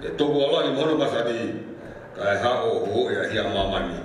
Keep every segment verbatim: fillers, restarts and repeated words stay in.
ʻE tuku ʻa langi mo hono masani, kae haʻu ʻo huhuʻi ʻa e hia ʻa māmani.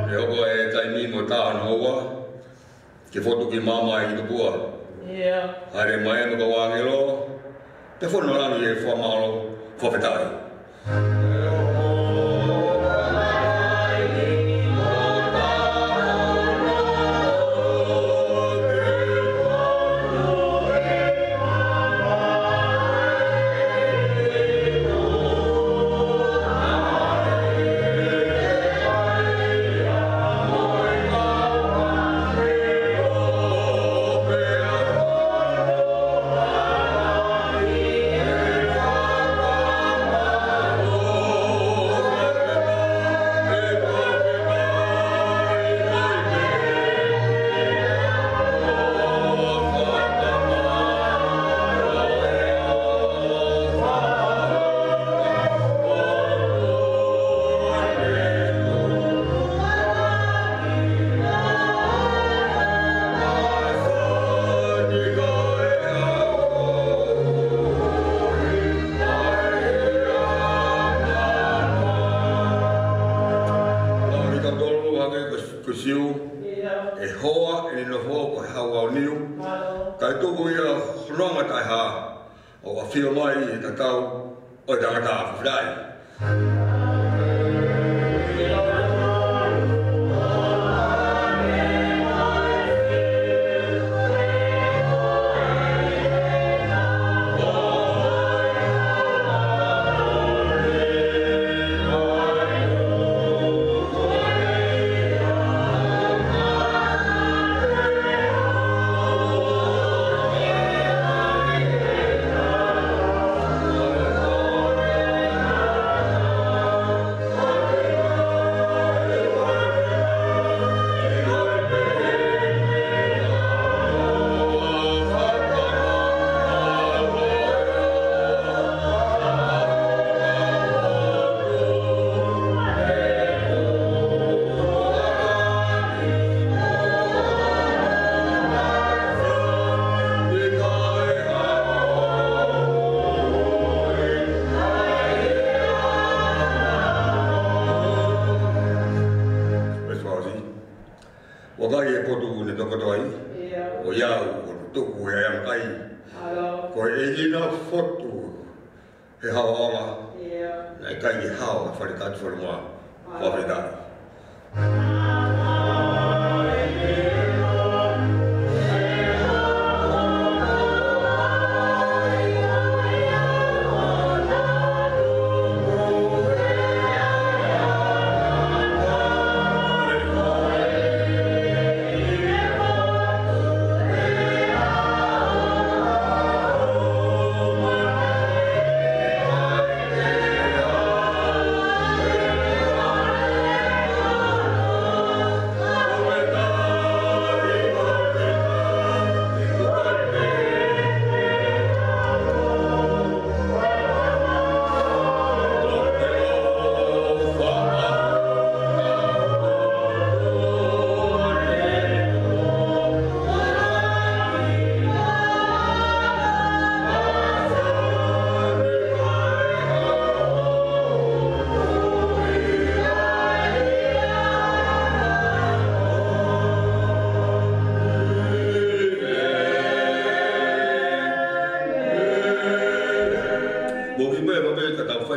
ʻE hoko e taimi mo e tā hono ua, ke fotu ki māmani ʻi tupu ā. ʻIo. Hāʻele mai mo e kau ʻāngelo, pea fono lanu ʻi he fakamālō, fakafetaʻi. Ko Siu, ʻe hoa ʻene nofo ko e hau aoniu, kae tuku ia hono anga taʻehā, ʻo ʻafio mai ʻi he tatau ʻo e tangata. Fakafetaʻi. Vakai e potu ne tokoto ai. ʻIo. ʻOiauē, ʻoku tuku e anga kai. ʻAlo. Ko e ʻeiki na fotu he hao ʻa Tonga. ʻIo. Naʻe ʻikai ke hao ʻa e fale tatu fale mā. ʻAlo. Fakafetaʻi.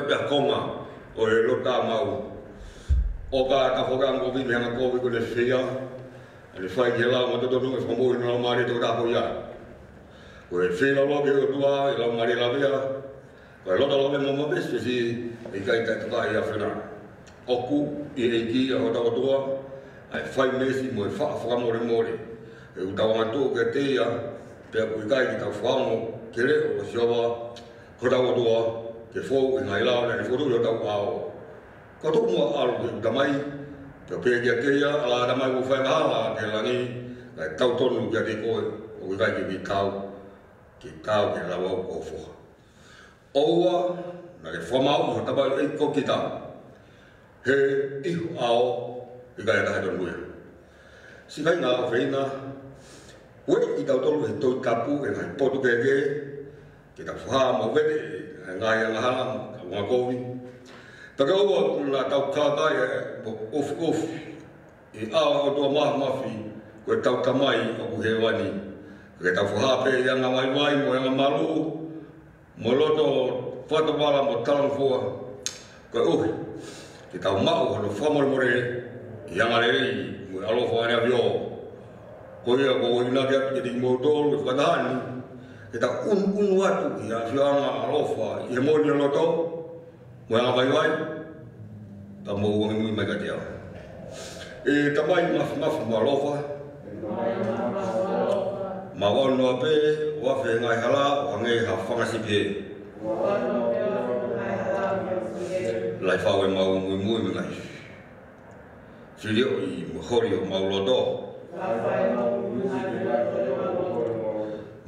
Pea konga ʻo e lota mau. ʻOka ta foka ango vi me anga kovi ko ne fia. ʻA ne fai ke lau ma totonu e fakamoʻui ʻa e laumālie tō ta ko ia. Ko e fia lau ke ʻOtua e laumālie lavea. Ko e loto lau mo mavesi ʻe ʻikai taʻetokaʻi ʻa fena. ʻOku ʻi he ʻEiki ʻa hotau ʻOtua, ʻa e fai meesi mo e faʻa fakamolemole. ʻOku tau angatuʻu kiate ia, pea ʻoku ʻikai ke tau fakaongo ki he leʻo ʻo Sihova, ko hotau ʻOtua, ke fou ʻi he ngaahi lao naʻa ne fokotuʻu ʻi hotau ʻao. Ko tuʻu muʻa ʻalu ki he Tamai, pea pehē kiate ia, ʻAla Tamai, kuo fai angahala ki he langi, kae tau tonu kiate koe, ʻoku ʻikai ke tau, ke tau ke lau au ko ho foha. ʻOua naʻa ke fakamāuʻi ho tafaʻaki ko kita he ʻi ho ʻao, ʻikai ha taha tonu ia. Siʻi kāinga ʻofeina, ueʻi kitautolu he Tohi Tapu e ngaahi potu kehekehe, ke tau fakahā mo vete e ngaahi angahala, ʻa e ngaahi kovi. Pea ke ʻoua naʻa tau kākaaʻi mo ʻufiʻufi ʻi he ʻao ʻo e ʻOtua Māfimafi, ko hotau Tamai ʻoku ʻi hēvani. Ke tau fakahā pē ʻi he anga vaivai mo e anga malū, mo e loto fakatomala mo talangofua. Koeʻuhi ke tau maʻu hono fakamolemole ʻi he angalelei mo e ʻaloʻofa ʻa ʻene ʻAfio. Ko ia ʻoku ou ʻuhinga atu kiate kimoutolu e fakataha ni, ke tau ʻunuʻunu atu ki he ʻafioʻanga ʻaloʻofa ʻi he moʻoni ʻo e loto mo e anga vaivai, ka mou angi muimui mai kiate au. ʻE Tamai Māfimafi mo ʻaloʻofa, mau ʻaunoa pē ʻo afe e ngaahi hala ʻo hangē ha fanga sipi. Lahi fau ʻemau muimui mei he ngaahi filioʻi mo e holi ʻo homau loto.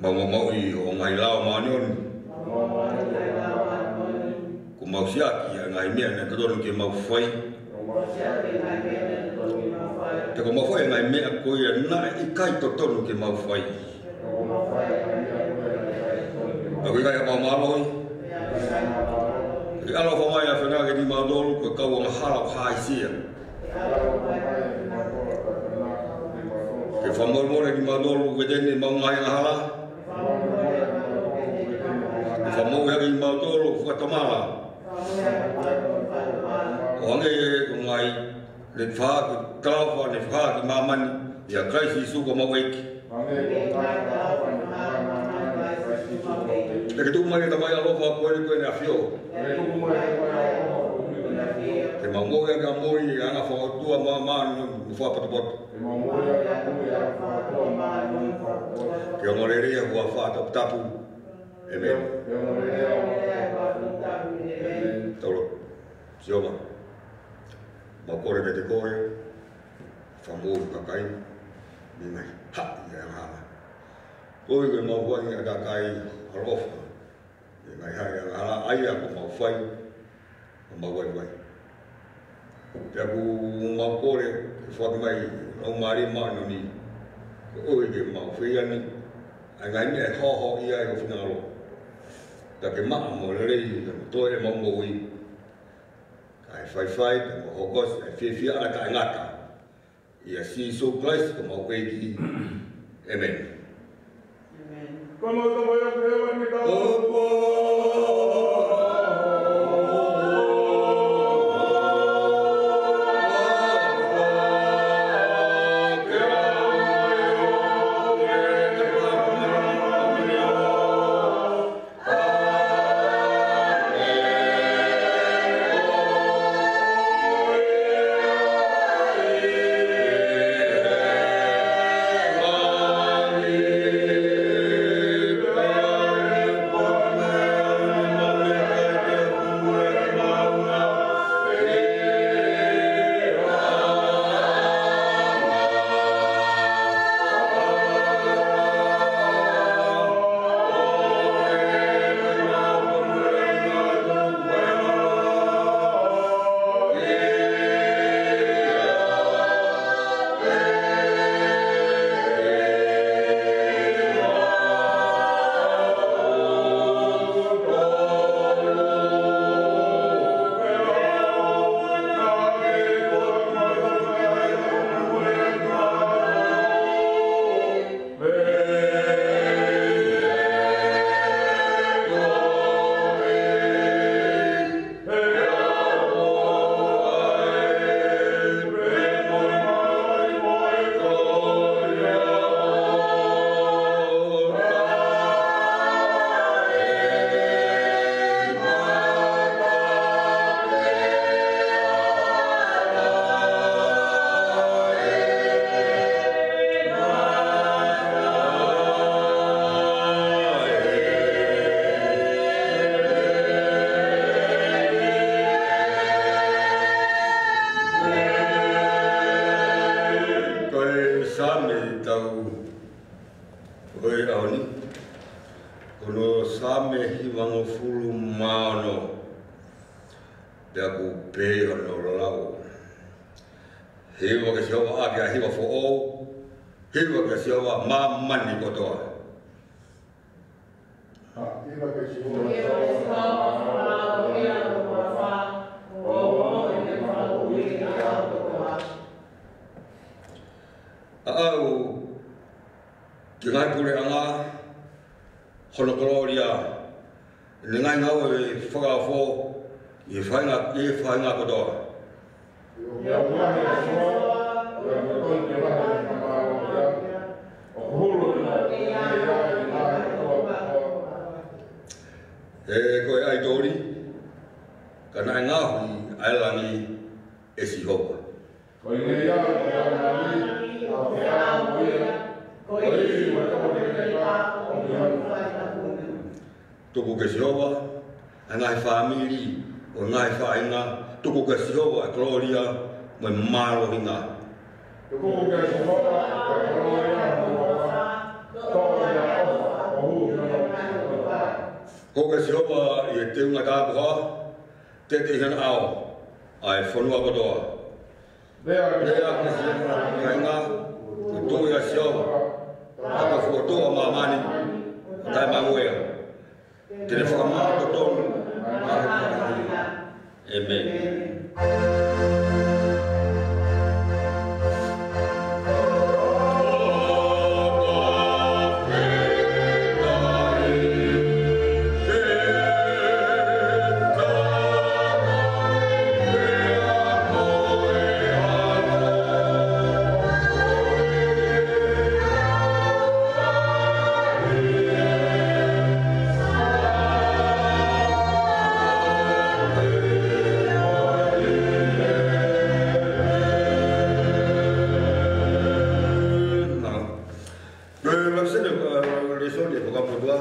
Mau mamauʻi hoʻo ngaahi lao māʻoniʻoni. Kuo mau siʻaki ʻa e ngaahi meʻa naʻe totonu ke mau fai. Pea kuo mau fai ʻa e ngaahi meʻa ko ia naʻe ʻikai totonu ke mau fai. Pea ʻoku ʻikai haʻamau mālohi. Ke ʻaloʻofa mai ʻa fena kiate kimautolu, ko e kau angahala ʻoku haʻisia. Ke fakamolemole kimautolu, vete ʻemau ngaahi angahala. Ke fakamoʻui hake kimautolu, fakatomala. ʻO hangē ko e ngaahi, ne fakahā ki he talaʻofa, ne fakahā ki māmani, ʻia Kalaisi Sīsū ko homau ʻEiki. Ke ke tuku mai e Tamai ʻaloʻofa ko eni ko ʻene ʻAfio. Ke mau moʻui ʻaki ʻa e moʻui ʻa e anga fakaʻotua mo e māʻoniʻoni mo fakapotopoto. Ke ongoongolelei ʻa e huafa toputapu. ʻĒmeni. Tau lotu. Sihova, mau kole kiate koe, fakamoʻui e kakai, mei he ngaahi haʻi ʻa e angahala. Koeʻuhi ke mau hūfanga ʻi he kakai ʻaloʻofa, mei he ngaahi haʻi ʻa e angahala, ʻa ia kuo mau fai, ʻa mau vaivai. Pea ʻoku mau kole, ke foaki mai, ʻa e Laumālie Māʻoniʻoni, koeʻuhi ke mau fai ʻa e ngaahi meʻa ʻe hohoʻa ai ho finangalo. Pea ke maʻa mo lelei, ke toe ʻemau moʻui. Kae faifai, pea mau hokosi, ʻa e fiefia ʻa e taʻengata. ʻIa Sīsū Kalaisi ko homau ʻEiki. ʻĒmeni. Au, ʻo e ʻaho ni, ko hono Saame hivangofulu mā ono, pea ʻoku pehē hono lau: Hiva kia Sihova ʻaki ʻa e hiva foʻou, hiva kia Sihova ʻa māmani kotoa. Hiva kia Sihova. ʻA au ki he ngaahi puleʻanga hono kolōlia, ʻene ngaahi ngāue fakaofo ʻi he faʻahinga, ʻi he faʻahinga kotoa. He ko e ʻaitoli, ka naʻe ngaohi ʻa e langi ʻe Sihova. Ko ia, ko ia, ko ia. Tuku kia Sihova ʻa e ngaahi fāmili ʻo e ngaahi faʻahinga, tuku kia Sihova ʻa e kolōlia mo e mālohinga. Tuku kia Sihova ʻa e kolōlia mo e mālohinga. Hoko ʻa Sihova ʻi he teunga tapu hoa, teʻeteʻe ʻi hono ʻao ʻa e fonua kotoa. Lea, lea kia Sihova ʻa e kāinga, ko e tuʻi ʻa Sihova, ʻa e Fakafofonga ʻo māmani, ʻo taʻemaʻueʻa. Te ne fakamāʻopoʻopo ʻa e kāinga. ʻĒmeni. Ko e lēsoni, ʻa, lēsoni ʻo e Fuakava Motuʻa,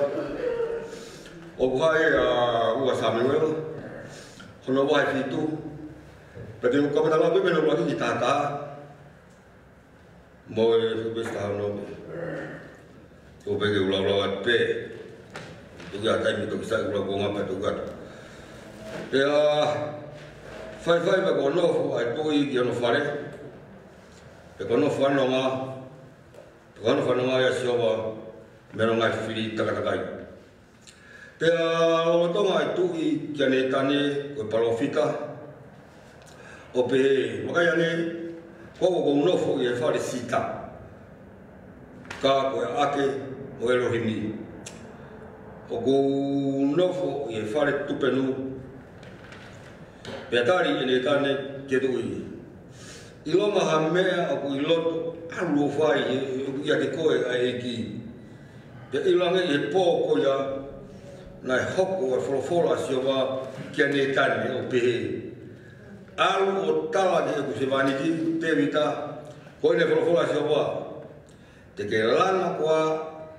ʻoku hā ia ʻi he ua Samuela, hono vahe fitu. Pea te u kamata lau pē mei hono ʻuluaki ki he taha taha. Mo e fuʻu veesi taha ono. Ko e pehē ke u lau atu pē. Tuku ʻa e taimi toki sai ʻeku lau konga pea tuku atu. Pea faifai pea kuo nofo ʻa e tuʻi ki hono fale. Pea kuo nofo fanongo, pea kuo nofo fanongo ʻa Sihova mei hono ngaahi fili takatakai. Pea lolotonga ʻa e tuʻi kia Nētane, ko e palōfita, ʻo pehē, vakai ange, ko au ʻoku ou nofo ʻi he fale sita, ka ko e ʻAke ʻo ʻElohimi. ʻOku ou nofo ʻi he fale tupenu. Pea tali ʻe Nētane ki he tuʻi, ʻilonga ha meʻa ʻoku ʻi loto, ʻalu ʻo fai, he ʻoku ʻiate koe ʻa e ʻEiki. Pea ʻiloange ʻi he pō ko ia, naʻe hoko ʻa e folofola ʻa Sihova kia Nētane ʻo pehē, ʻalu ʻo tala ki heʻeku sevāniti Tēvita, ko eni ʻa e folofola ʻa Sihova. Te ke langa koā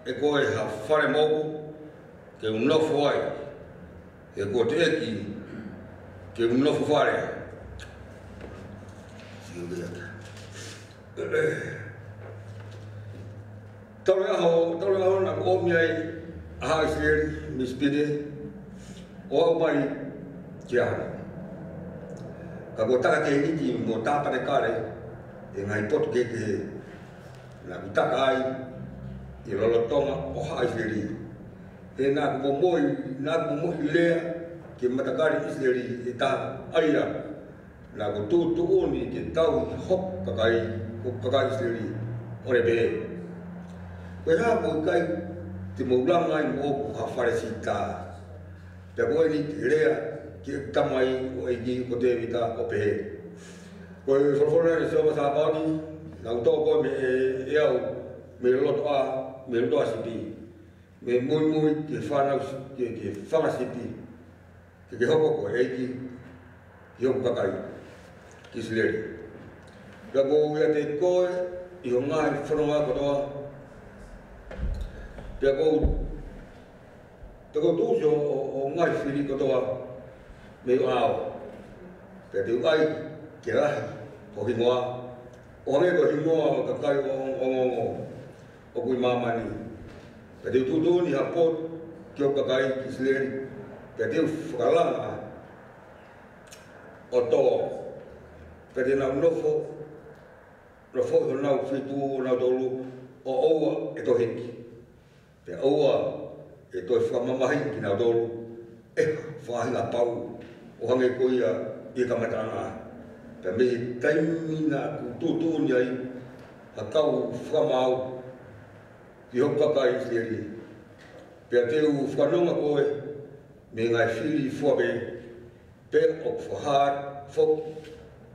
ʻe koe ha fale moʻoku ke u nofo ai, he kuo teʻeki ke u nofo fale. Talu e ʻaho, talu e ʻaho naʻa ku ʻomi ai ʻa haʻa ʻIsileli mei Sipite ʻo aʻu mai ki he ʻaho ni. Ka kuo taka tēniti mo tāpanekale ʻi he ngaahi potu kehekehe naʻa ku taka ai ʻi he lolotonga ʻo haʻa ʻIsileli. He naʻa ku momoi, naʻa ku momoi lea ki he matakali ʻIsileli ʻe taha, ʻa ia naʻa ku tuʻutuʻuni ke tauhi hoku kakai, ko e kakai ʻIsileli, ʻo ne pehē, ko e hā ʻoku ʻikai te mou langa ai moʻoku ha fale sita? Pea ko eni te u lea ki heʻeku tamai ʻo e ʻEiki ko Tēvita ʻo pehē, ko e folofola ʻa Sihova Sāpaoti, naʻa ku toʻo koe mei he, ʻe au, mei loto ʻa, mei loto ʻa sipi, mei muimui ki he fanga, ki he, ki he fanga sipi, ke ke hoko ko e ʻEiki ki hoku kakai ʻIsileli. Pea ʻoku ou ʻiate koe ʻi ho ngaahi fononga kotoa. Pea ʻoku ou, pea ʻoku ou tuʻusi ho, ho, ho ngaahi fili kotoa mei ho ʻao. Pea te u ʻai ke lahi ho hingoa ʻo hangē ko e hingoa ʻo e kakai ʻo, ʻo, ʻo, ʻo, ʻoku ʻi māmani. Pea te u tuʻutuʻuni ha potu ki hoku kakai ʻIsileli, pea te u fakalanga ʻo tō. Pea te nau nofo, nofo ʻi honau feituʻu ʻonautolu, ʻo ʻoua ʻe toe hiki. Pea ʻoua ʻe toe fakamamahiʻi kinautolu ʻe ha faʻahinga pau, ʻo hangē ko ia ʻi he kamataʻanga. Pea mei he taimi naʻa ku tuʻutuʻuni ai ha kau fakamaau ki hoku kakai ʻIsileli, pea te u fakanonga koe mei he ngaahi fili fua pē, pea ʻoku fakahā foki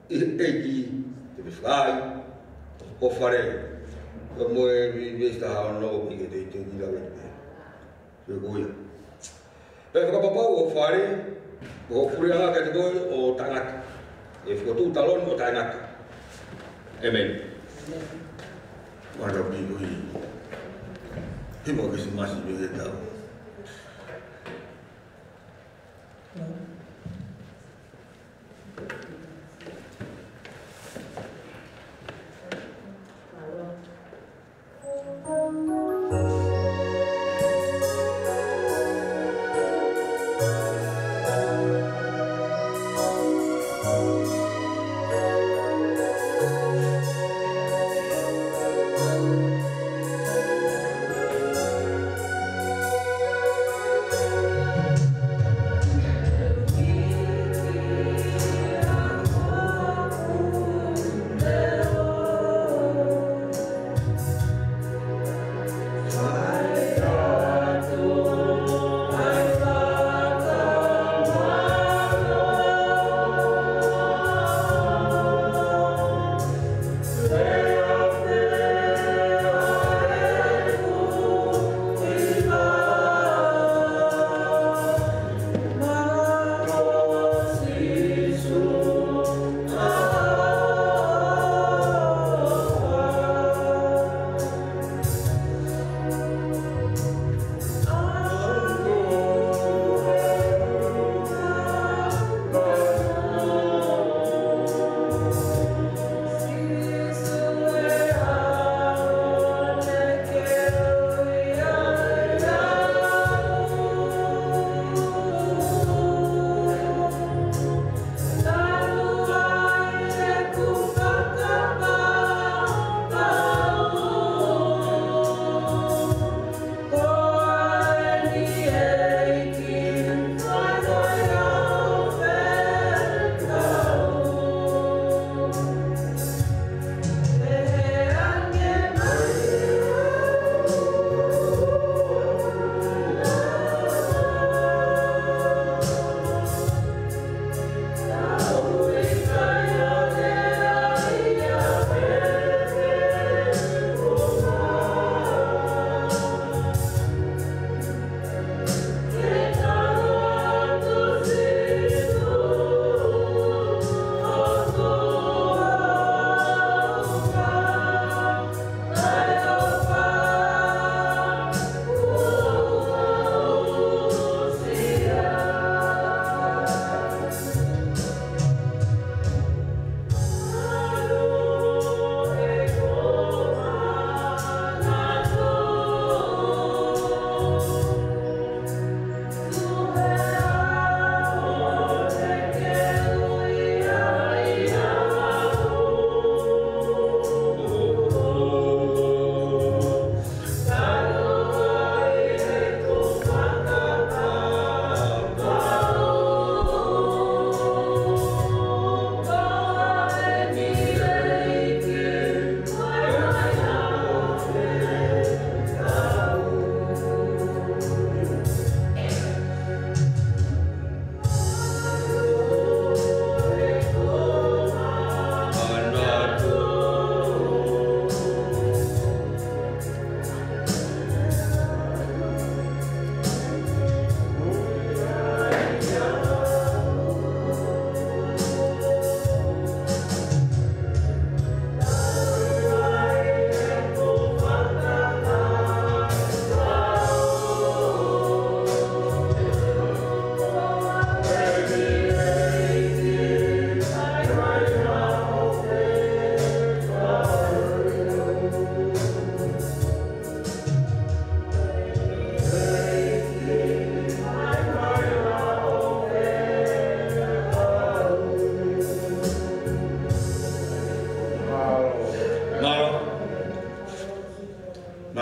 ʻe he ʻEiki te u fai ho fale. Ka mo e vi-, vesta ha ono ʻi he te, te kila wete pē. Ko ia. Pea fakapapau ho fale, ko ho puleʻanga kiate koe ʻo taʻengata. ʻE fokotuʻu taloni ʻo taʻengata. ʻĒmeni. Mālō ʻaupito ʻi he himi Kilisimasi mei he tau.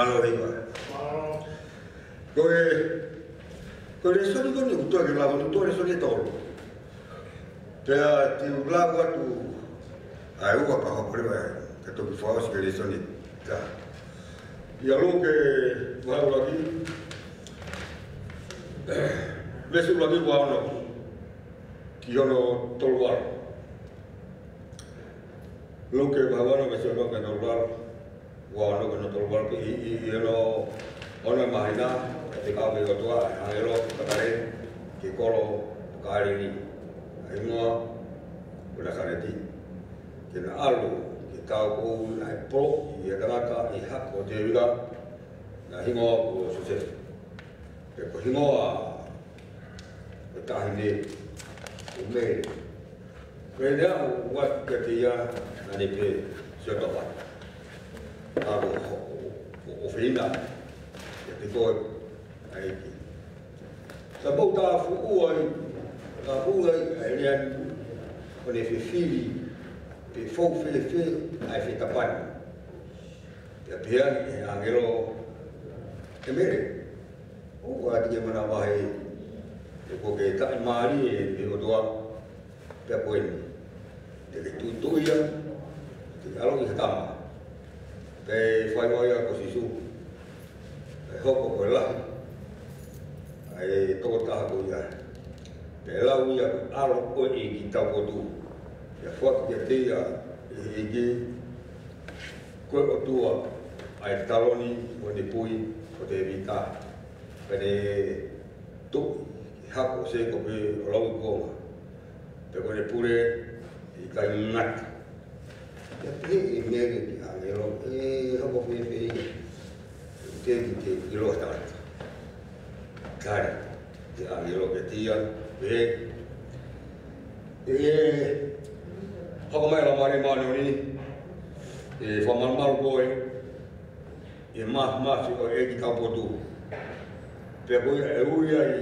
Mālō hiva. Ko e, ko e lēsoni ko eni ʻoku tau ke lau, ʻoku tau lēsoni ʻe tolu. Pea te u lau atu ʻa e ua pea hoko leva ʻa e toki fakaʻosi ki he lēsoni. Ka. ʻIa Luke vahe ʻuluaki, veesi ʻuluaki ki hono ono, ki hono tolu valu. Luke vahe ua ono veesi ʻuluaki ki hono tolu valu. Ua ono ki hono tolu valu pē ʻi, ʻi, ʻi hono, hono māhina, ʻe fekau mei he ʻOtua ʻa e ʻāngelo, fakatale ki he kolo ʻo Kāleli, ʻa e hingoa ko Nasaleti. Ke na ʻalu ki he taupoʻou naʻe poloʻi ʻe he tangata ʻi he hako ʻo Tēvita, naʻe hingoa ko Siosefa. Pea ko e hingoa ʻo e taʻahine ko Mele. Ko e lea ʻoku ʻoatu kiate ia naʻa ne pehē, Siʻoto ʻAfio, ʻa ko ho, ho, ʻofeina kiate koe ʻa e ʻEiki. Kapau te u fuʻu ai, te u fuʻu ai ʻa e lea ni, ʻo ne fefili pe fou fēfē ʻa e fetapa ni. Pea pehē ange ʻe he ʻāngelo, ʻE Mele, ʻoua te ke manavahē, he kuo ke taʻimālie mei he ʻOtua, pea ko eni te ke tuʻituʻia, te ke ʻaloʻi ha tama, pea ʻe fai ʻe ia ko Sīsū. Pea ʻe hoko ko e lahi ʻa e tokotaha ko ia, pea ʻe lau ia ko e ʻAlo ʻo e ʻEiki Taupotu. Pea foaki kiate ia ʻe he ʻEiki ko e ʻOtua ʻa e taloni ʻo ʻene kui ko Tēvita. Pea ne tuʻu ʻi he hako ʻo Sēkope ʻo lauikuonga. Pea ko ʻene pule ʻe ʻikai ngata. Pea pehē ʻe Mele ki he ʻāngelo, ʻE hoko fēfē ia? Teʻeki ke u ʻilo ha tangata. Tali ʻe he ʻāngelo kiate ia, pehē, ʻE hoko mai ʻa e Laumālie Māʻoniʻoni, ʻe fakamalumalu koe ʻi he māfimafi ʻo e ʻEiki Taupotu. Pea ko ia ʻe ui ai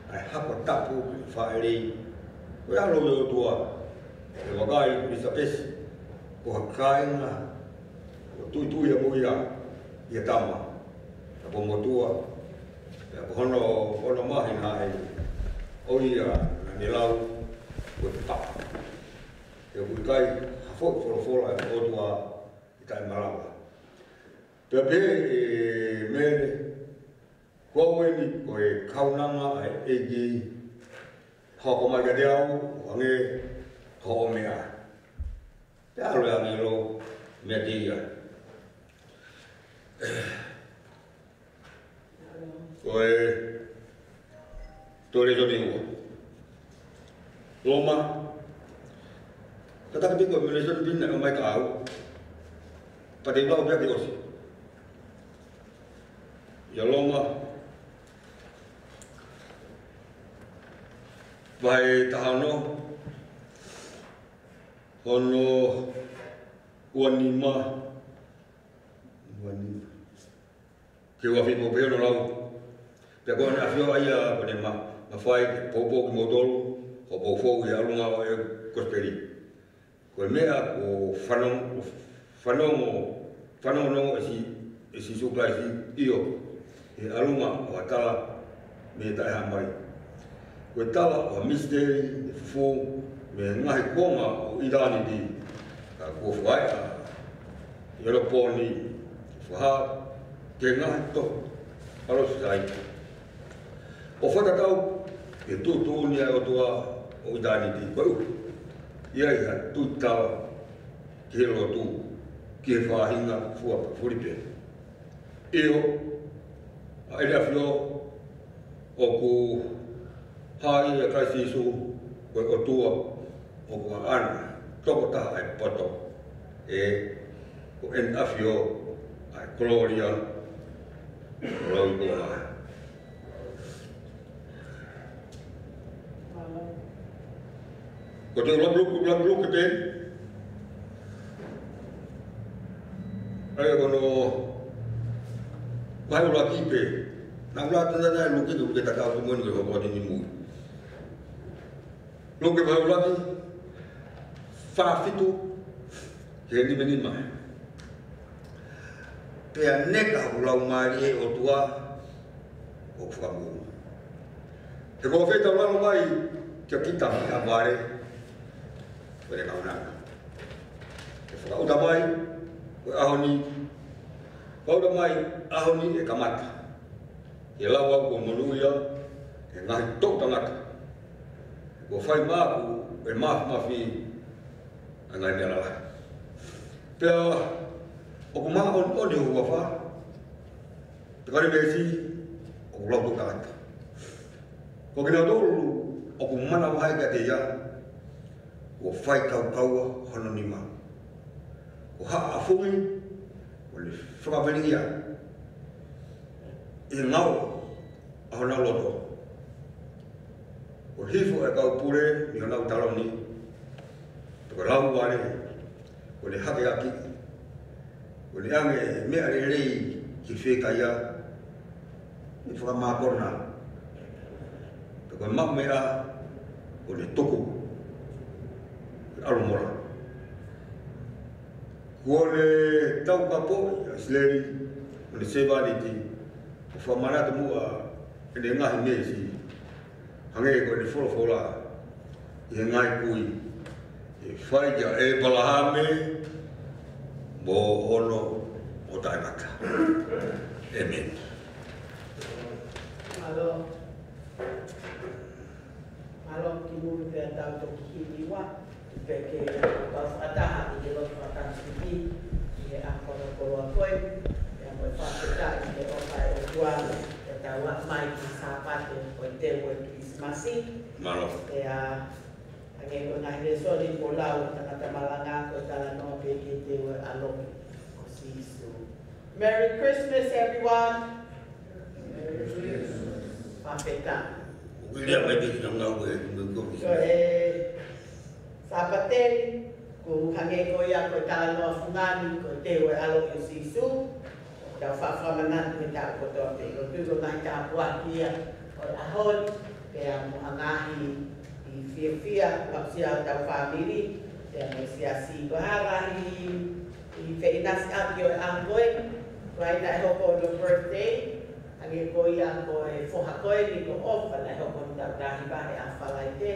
ʻa e hako tapu ʻo e fāʻeleʻi ko e ʻAlo ʻo e ʻOtua. Pea vakai, ko ʻIlisapesi ko ha kāinga kuo tuʻituʻia mo ia ʻi ha tama, ka kuo motuʻa, pea ko hono, hono māhina ʻeni, ʻo ia naʻa ne lau ko e papa. He ʻoku ʻikai ha foʻi folofola ʻa e ʻOtua ʻe taʻemalava. Pea pehē ʻe Mele, Ko au eni ko e kaunanga ʻa e ʻEiki, hoko mai kiate au ʻo hangē ko hoʻo meʻa. Pea ʻalu ʻa e ʻāngelo meiate ia. Ko e toe lēsoni ua. Loma. Kātaki pē ko e lēsoni pē naʻe ʻomai kiate au. Pea te u lau pē ke ʻosi. ʻIa Loma vahe taha ono, hono ua nima, ua nima. Ke ua fitu pē hono lau. Pea ko ʻEne ʻAfio ʻa ia kuo ne ma, mafai ke poupou kimoutolu, hoʻo poupou ʻi he ʻalunga ʻo e kosipeli. Ko e meʻa kuo fanong-, fanongo, fanongonongo ʻe Sī-, ʻe Sīsū Kalaisi, ʻio, ʻi he ʻalunga ʻo ha tala mei he taʻehāmai. Ko e tala ʻo ha misiteli, ʻe fufū mei he ngaahi kuonga ʻo ʻitāniti, ka kuo fakaeʻa ʻi hono pō ni, fakahā ki he ngaahi tohi palōfisai. ʻO fakatatau ki he tuʻutuʻuni ʻa e ʻOtua ʻo ʻitāniti, koeʻuhi ʻe ʻi ai ha tuitala ki he lotu, ki he faʻahinga fua pē, fuli pē. ʻIo, ʻa ʻEne ʻAfio ʻoku hā ʻia Kalaisi Sīsū ko e ʻOtua, ʻoku ʻaʻana tokotaha ʻa e poto, ʻe, ko ʻEne ʻAfio ʻa e kolōlia, ko e lauikuonga. Ko e ʻuluaki Luke, ʻuluaki Luke pē. ʻA ia ko hono vahe ʻuluaki pē. Naʻa ku ʻalu atu ʻanenai ʻa Luke, Luke tatau pē mo eni ko e hoko atu ni mui. Luke vahe ʻuluaki, fā fitu ki he nima nima. Pea neka hoku laumālie ʻe ʻOtua ʻoku fakamoʻui. He kuo fetaulaki mai kia kita ʻi ha vale ʻo e kaunanga. Ke fakaʻuta mai ko e ʻaho ni, fakaʻuta mai ʻaho ni ʻe kamata. Ke lau au kuo monūʻia ʻe he ngaahi toʻu tangata. Kuo fai maʻaku ʻe he māfimafi ʻa e ngaahi meʻa lalahi. Pea ʻoku māʻoniʻoni hoku huafa, pea ko e veesi ʻoku lau toʻu tangata. Ko kinautolu ʻoku manavahē kiate ia, kuo faikaukaua hono nima. Ko haʻa ʻafungi, kuo ne fakaveliʻia ʻi he ngao ʻa honau loto. Kuo hifo ʻa e kau pule mei honau taloni, pea ko e lauvale kuo ne hakeakiʻi. Kuo ne ʻange meʻa lelei ki he fiekaia, ne fakamākona. Pea ko e maʻumeʻa kuo ne tuku ʻi ʻalomola. Kuo ne taukapoʻi ʻa ʻIsileli mo ʻene sevāniti, ʻo fakamanatu muʻa ʻene ngaahi meesi, hangē ko ʻene folofola ʻi he ngaahi kui, ʻe fai kia ʻĒpalahame mo hono ʻo taʻengata. ʻĒmeni. Mālō. Mālō. Kimuʻa pea tau toki hiki ua, pea ke tau fakataha ʻi he lotu fakataha sipi, ʻi he ʻaho koloa ko eni, pea mo e fakafetaʻi ki he ʻofa ʻa e ʻOtua, ʻetau aʻu mai ki he Sāpate ko e teu ʻo e Kilisimasi. Mālō. Pea hangē ko e ngaahi lēsoni kuo lau ʻe he tangata malanga, ko e talanoa pē ki he teu ʻo e ʻaloʻi ʻo Sīsū. Merry Christmas, everyone. Fakafetaʻi. Uilia mai pē ki he ngāue ʻoku mou kau ki ai. Ko e Sāpate ni, ʻoku hangē ko ia ko e talanoa fungani, ko e teu ʻo e ʻaloʻi ʻo Sīsū. Tau faʻa fakamanatu he taʻu kotoa pē. ʻOku ou tui ko e ngaahi tāpuaki ia ʻo e ʻaho ni, pea mo ha ngaahi fiefia, ʻoku aʻusia ʻe hotau fāmili, pea mo e siasi. Ko e hā e ngaahi feʻinasiʻaki ʻo e ʻaho ko eni? Ko hai naʻe hoko hono birthday? Hangē ko ia ko e foha ko eni ko ʻOfa, naʻe hoko hono taʻu taha hiva he ʻaho Falaite.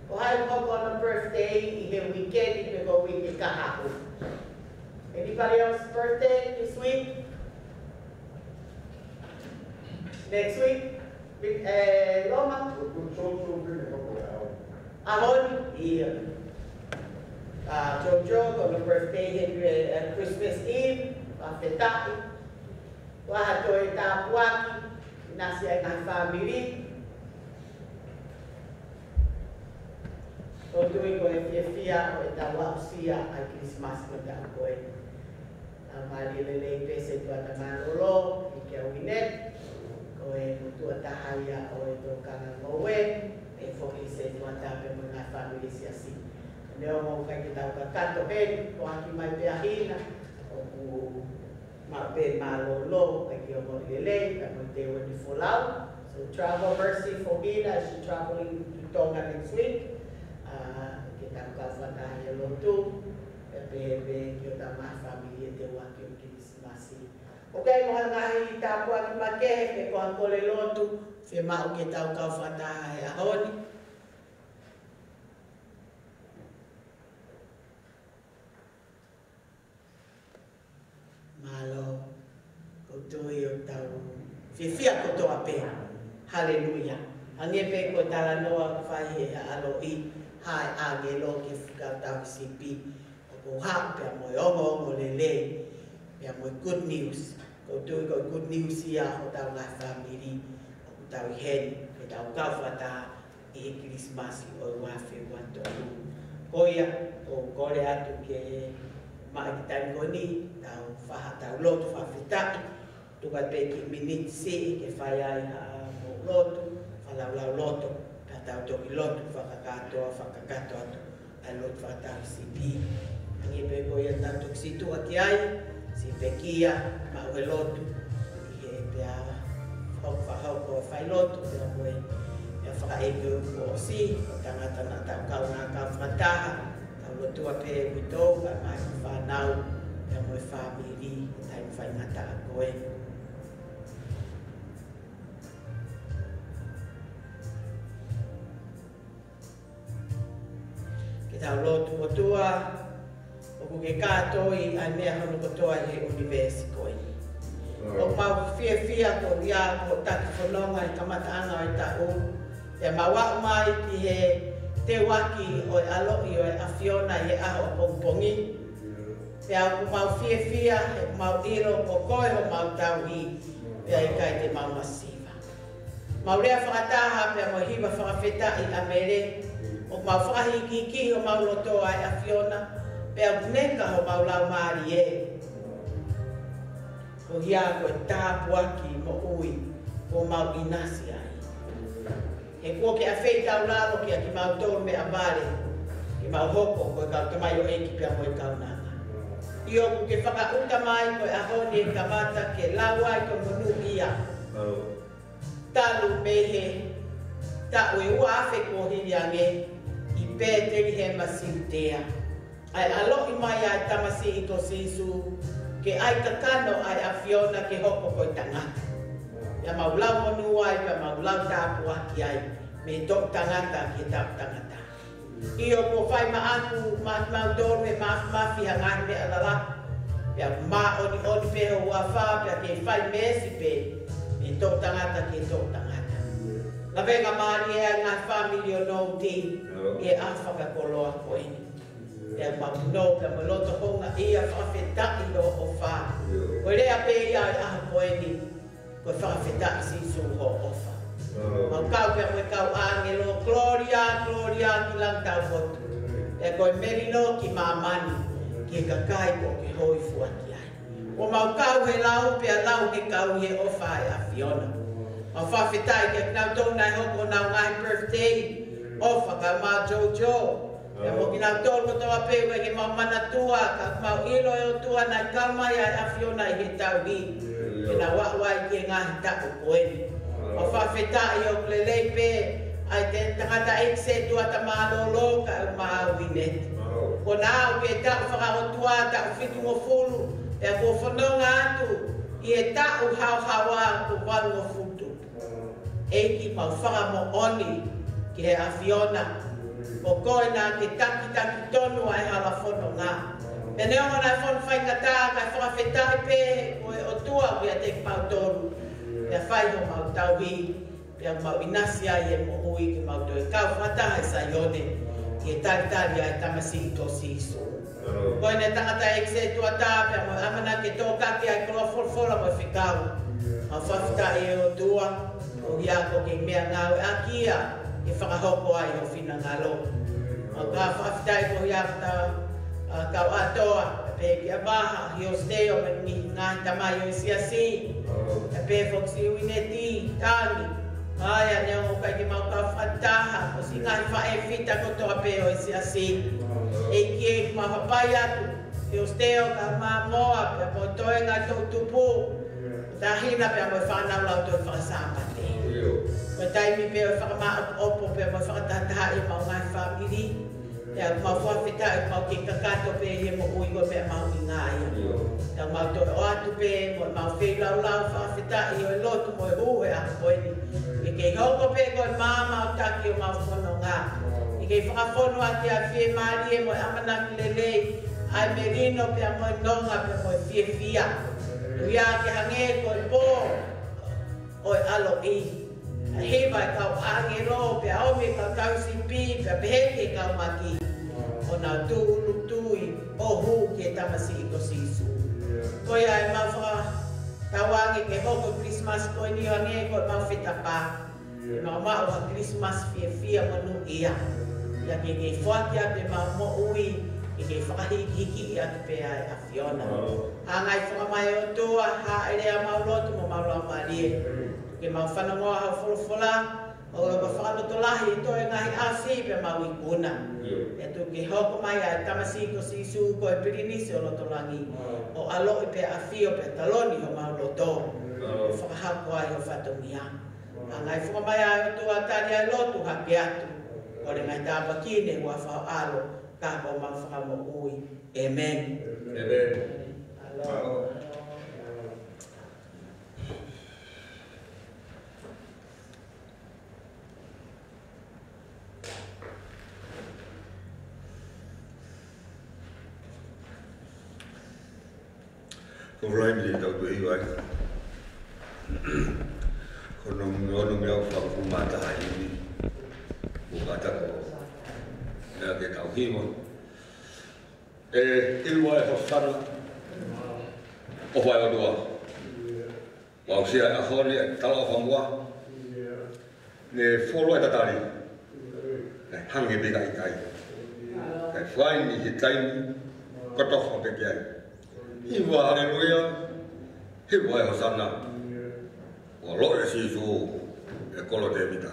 Ko hai ʻe hoko hono birthday ʻi he uike ni pe ko e uike kahaʻu? Anybody else birthday this week? Next week? Bi-, eh, Loma? ʻAho ni, ia. ʻA Jojo, ko hono birthday he, eh, Christmas Eve, fakafetaʻi. Ko e hā ha toe tāpuaki, ʻinasi ai e ngaahi fāmili. ʻOku ou tui ko e fiefia ʻo ʻetau aʻusia ʻa e Kilisimasi ko e taʻu ko eni. Tau mālie lelei pē Setuata Mālōlō, ʻEiki Uine, ko e motuʻa taha ia ʻo e tokanga ngoue, pehē foki Setuata pea mo e ngaahi fāmili siasi. Neongo ʻoku ʻikai ke tau kakato heni, ko e ʻohake mai pē ʻa Hina, ʻoku maʻu pē mālōlō, ʻikai ke ongoʻi lelei, ka ko e teu eni folau. So travel mercy for Hina as she traveling to Tonga next week. Ah, ke tau kau fakataha he lotu, pea pehē pē ki hotau ngaahi fāmili he teu ʻaki ʻo e Kilisimasi. ʻOku ʻi ai mo ha ngaahi tāpuaki makehe pe ko ha kole lotu, fiemaʻu ke tau kau fakataha he ʻaho ni. Mālō. ʻOku ou tui ʻoku tau fiefia kotoa pē. Haleluia. Hangē pē ko e talanoa ʻoku fai he ʻaloʻi, haʻu e ʻāngelo ke fakatau sipi. ʻOku haʻu pea mo e ongoongolelei, pea mo e good news. ʻOku ou tui ko e good news ia hotau ngaahi fāmili, ʻoku tau ʻi heni, ke tau kau fakataha ʻi he Kilisimasi ʻo e ua afe ua tolu. Ko ia, ʻoku ou kole atu ke maʻu e kiʻi taimi ko eni, tau faʻa tau lotu fakafetaʻi, tuku pē kiʻi miniti siʻi ke fai ai haʻamou lotu, fakalaulauloto, ka tau toki lotu fakakātoa, fakakakato atu ʻa e lotu fakatau sipi. Hangē pē ko ia tau toki situʻa ki ai, siʻi pekia, maʻu e lotu, ʻi he pea hoko, fakahoko e failotu, pea ko e, pea fakaʻeiki ʻo e uike kuo ʻosi, ko e tangata naʻa tau kaungā kau fakataha, tau lotua pē ʻi he uitou, kae ʻumaʻā e fānau, pea mo e fāmili, taimi faingataʻa ko ē. Ke tau lotu. ʻOtua, ʻoku ke kātoi ʻa e meʻa hono kotoa ʻi he ʻunivēsi ko eni. ʻOku mau fiefia koeʻuhiā ko hoʻo taki fononga ʻi he kamataʻanga ʻo e taʻu. Pea mau aʻu mai ki he teuaki ʻo e ʻaloʻi ʻo e ʻAfiona ʻi he ʻaho ʻapongipongi. Pea ʻoku mau fiefia, he ʻoku mau ʻilo ko koe homau tauhi, pea ʻikai te mau masiva. Mau lea fakataha pea mo e hiva fakafetaʻi ʻa Mele, ʻoku mau fakahikihikiʻi homau loto ʻa e ʻAfiona, pea ʻoku neka homau laumālie. Koeʻuhiā ko e tāpuaki moʻui, ʻoku mau ʻinasi ai. He kuo ke ʻafeitaulalo kiate kimautolu meʻavale, ke mau hoko ko e kau tamaioʻeiki pea mo e kaunanga. ʻIo, ʻoku ke fakaʻuta mai ko e ʻaho ni ʻe kamata ke lau ai ko e monūʻia. Talu mei he taʻu ʻe ua afe kuo hili ange, ʻi Pētelihema Siutea. ʻA e ʻaloʻi mai ʻa e tamasiʻi ko Sīsū, ke ʻai kakano ʻa e ʻAfiona ke hoko ko e tangata. Pea mau lau monū ai, pea mau lau tāpuaki ai, mei he toʻu tangata ki he toʻu tangata. ʻIo, kuo fai maʻaku, maʻa kimautolu he māfimafi ha ngaahi meʻa lalahi. Pea māʻoniʻoni pē ho huafa, pea ke fai meesi pē, mei he toʻu tangata ki he toʻu tangata. Lavengamālie ʻa e ngaahi fāmili ʻo Nouti, ʻi he ʻaho fakakoloa ko eni. Pea mau punou, pea mo e loto houngaʻia fakafetaʻi hoʻo ʻofa. Ko e lea pē ia ʻi he ʻaho ko eni, ko e fakafetaʻi Sīsū hoʻo ʻofa. Mau kau pea mo e kau ʻāngelo, kolōlia, kolōlia ki langi taupotu. Pea ko e melino ki māmani, ki he kakai kuo ke hōifua ki ai. ʻOku mau kau he lau, pea lau he kau he ʻofa ʻa e ʻAfiona. Mau fakafetaʻi kiate kinautolu naʻe hoko honau ngaahi birthday, ʻofa kau mai Jojo. Pea mo kinautolu kotoa pē ʻoku ʻikai ke mau manatua, ka mau ʻilo ʻe ʻOtua naʻe kau mai ʻa e ʻAfiona ʻi he tauhi. Ke nau aʻu ai ki he ngaahi taʻu ko eni. Mau fakafetaʻi ʻoku lelei pē ʻa e tangataʻeiki sētuata mālōlō kae ʻumaʻā Uineti. Ko ʻena aʻu ki he taʻu fakaʻotua, taʻu fitungofulu, pea kuo fononga atu ʻi he taʻu haohaoa kuo valungofulu tupu. ʻEiki, mau fakamoʻoni ki he ʻAfiona, ko koe naʻa ke takitaki tonu ʻa e hala fononga. Pea neongo naʻe fonu faingataʻa, kae fakafetaʻi pē ko e ʻOtua ʻoku ʻiate kimautolu. Pea fai homau tauhi, pea mau ʻinasi ai he moʻui ke mau toe kau fakataha ʻi Saione, ke talitali ʻa e tamasiʻi ko Sīsū. Ko ʻene tangataʻeiki sētuata pea mo e ʻamanaki ke tōkaki ʻa e koloa folofola mo e fekau. Mau fakafetaʻi ʻe ʻOtua, koeʻuhiā ko e kei meʻangāueʻaki ia, ke fakahoko ai ho finangalo. Mau fakafetaʻi koeʻuhiā ko ʻeta, ʻa, kau ʻātoa, pea pehē kia Vaha, Hiositeo, mo e ngaahi tamai ʻo e siasi. Pea pehē foki kia Uineti, Tangi. ʻA ia neongo ʻoku ʻikai ke mau kau fakataha, ko siʻi ngaahi faʻē fita kotoa pē ʻo e siasi. ʻEiki, ʻoku mau hapai atu, Hiositeo, kau Māmoa, pea mo e toenga toʻutupu. Tahina pea mo e fānau lautohi fakasāpate. Ko e taimi pē ʻo e fakamāʻopoʻopo pea mo e fakatahatahaʻi ʻemau ngaahi fāmili. Pea mau fakafetaʻi, mau kei kakato pē he moʻui ko e meʻa mahuʻinga ia. Pea mau toe ʻoatu pē mo ʻemau feilaulau fakafetaʻi ʻo e lotu mo e hū he ʻaho ko eni. ʻE kei hoko pē ko e maama ʻo taki ʻemau fononga. ʻE kei fakafonu ʻaki ʻa e fiemālie mo e ʻamanaki lelei, ʻa e melino pea mo e nonga pea mo e fiefia. ʻOku ʻikai ke hangē ko e pō ʻo e ʻaloʻi. ʻA e hiva ʻa e kau ʻāngelo, pea ʻomi ʻa e kau tauhi sipi, pea pehē ki he kau maki, ʻo nau tūʻulutui ʻo hū ki he tamasiʻi ko Sīsū. Ko ia ʻemau fakatauange ke hoko Christmas ko eni ʻo hangē ko ʻemau fetapa. ʻEmau maʻu ha Christmas fiefia monūʻia. ʻIo, ke kei foaki atu ʻemau moʻui, ke kei fakahikihikiʻi atu pē ʻa e ʻAfiona. Hanga ʻe he fakamai ʻOtua, hāʻele ʻemau loto mo ʻemau laumālie. Ke mau fanongoa hoʻo folofola, ʻo ka fakalotolahi ʻi he ngaahi ʻaho siʻi pea mau ikuna. Pea tuku ke hoko mai ʻa e tamasiʻi ko Sīsū ko e pilinisi ʻo loto langi. ʻO ʻaloʻi pea ʻafio pea taloni homau loto. ʻO fakahako ai ho fatongia. Hanga ʻe he fakamai ʻa e ʻOtua, tali ʻa e lotu hake atu. Kole mai tāpuaki ni he huafa ho ʻAlo, ka ko homau Fakamoʻui. ʻĒmeni. ʻĒmeni. Ko e laine eni ʻoku tau toe hiva ai. Ko hono, hono meʻa ʻoku fakafuʻu mata ai ni. ʻOku ʻatā ko e meʻa ke tau hiva. ʻE hiva e Hosana. ʻOfa ʻa e ʻOtua. Kuo aʻusia ʻa e ʻaho ni ʻa e talaʻofa muʻa. Ne fuoloa e tatali. Kae hangē pē ka ʻikai. Kae fai ni he taimi kotofa pē ki ai. Hiva haleluia. Hiva e Hosana. Kuo loʻi ʻa Sīsū ʻi he kolo ʻo Tēvita.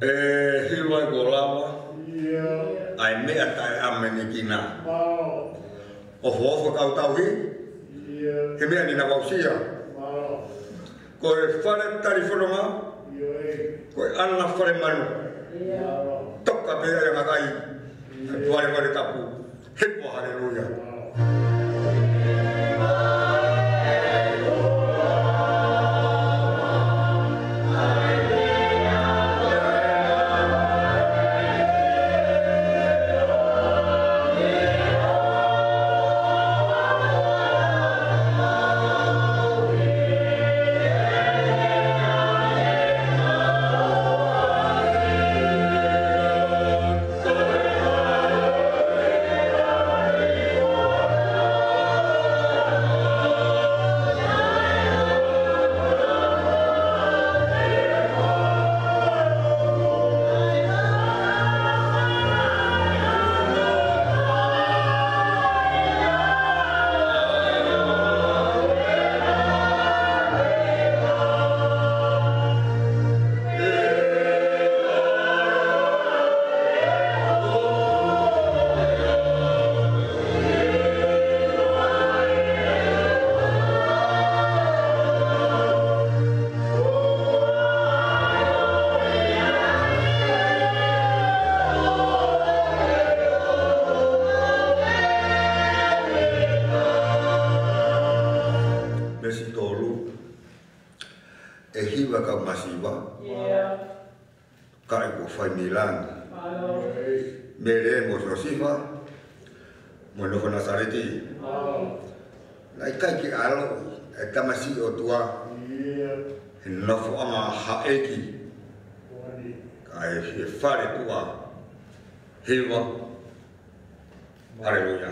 ʻE hiva ʻoku lava ʻa e meʻa taʻeʻamanekina. ʻOfoʻofa kau tauhi, he meʻa ni naʻa ku aʻusia. Ko e fale talifononga, ko e ʻana fale manu. Toka pē ʻa e kakai, fale fale tapu. Hiva haleluia. Veesi tolu. ʻE hiva kau masiva. Kae kuo fai mei langi. Mālō. Mele mo Siosifa, mo e nofo Nasareti. Naʻe ʻikai ke ʻaloʻi e tamasiʻi ʻOtua he nofoʻanga haʻeki, ka ʻi he fale tuʻa. Hiva. Haleluia.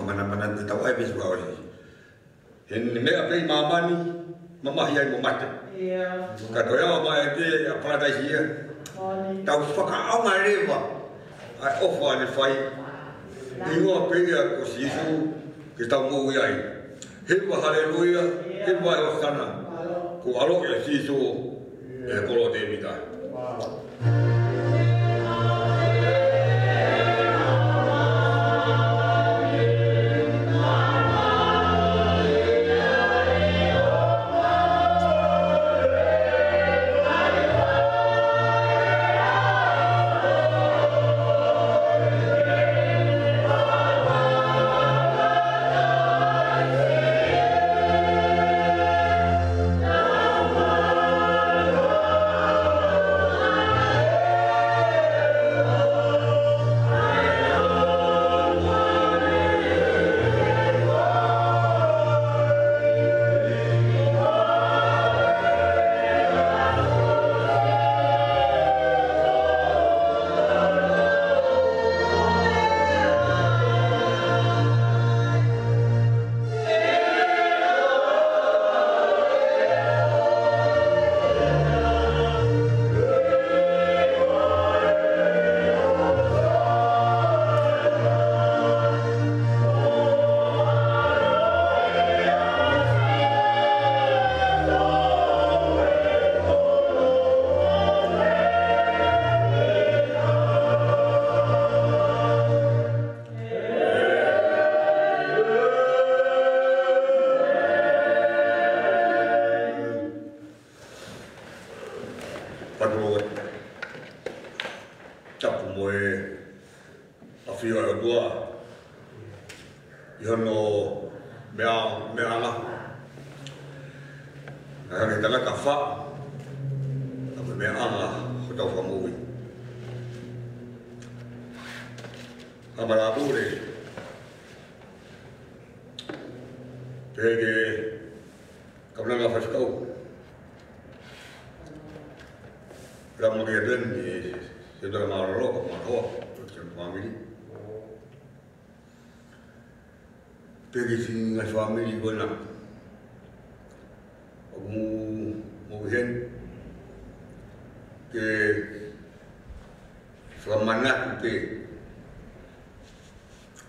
Manamana ʻi he tau ʻai pē sua ʻosi. He ʻene meʻa pē ʻi māmani, mamahi ai mo mate. Ka toe ʻalu mai pē ʻa Palataisi ia. Tau fakaʻaonga leva ʻa e ʻofa ʻene fai. ʻI he hingoa pē ia ko Sīsū ke tau moʻui ai. Hiva haleluia, hiva ʻosana. Kuo ʻaloʻi ʻa Sīsū ʻi he kolo ʻo Tēvita. Patu o tapu mo e ʻafio ʻa e ʻOtua ʻi hono meʻa, meʻaʻanga. Naʻe hanga ʻe he tangata ʻo faʻu ʻa e meʻaʻanga hotau Fakamoʻui. Haʻamana pule. Pehē ki he kaunanga faifekau. Rama ki he pen, ʻi he tala mālōlō, ka mālōlō, ki he fāmili. Pehē ki he ngaahi fāmili ko ena ʻoku mou ʻi heni, ke fakamanatu pē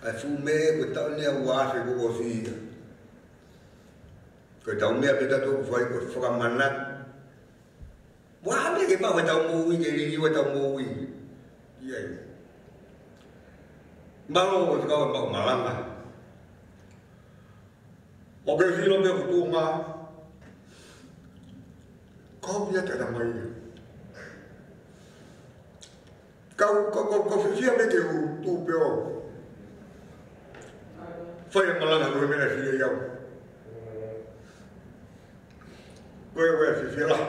ʻa e fuʻu meʻa ko e taʻu ʻe ua afe kuo ʻosi ia. Ko e tau meʻa pē tautolu ʻoku fai ko e fakamanatu. Ua meʻa ke maʻu ʻe tau moʻui, ke liliu ʻe tau moʻui. ʻIo. Mālō ʻo e kau ʻe maʻu malanga. ʻO ke sio pē ʻoku tuʻu mai. Kau pia te tamai. Kau, kau, kau, kau fiefia pē ke u tuʻu pē ʻo fai e malanga ko e meʻa ʻe fili au. Ko e, ko e fiefia lahi.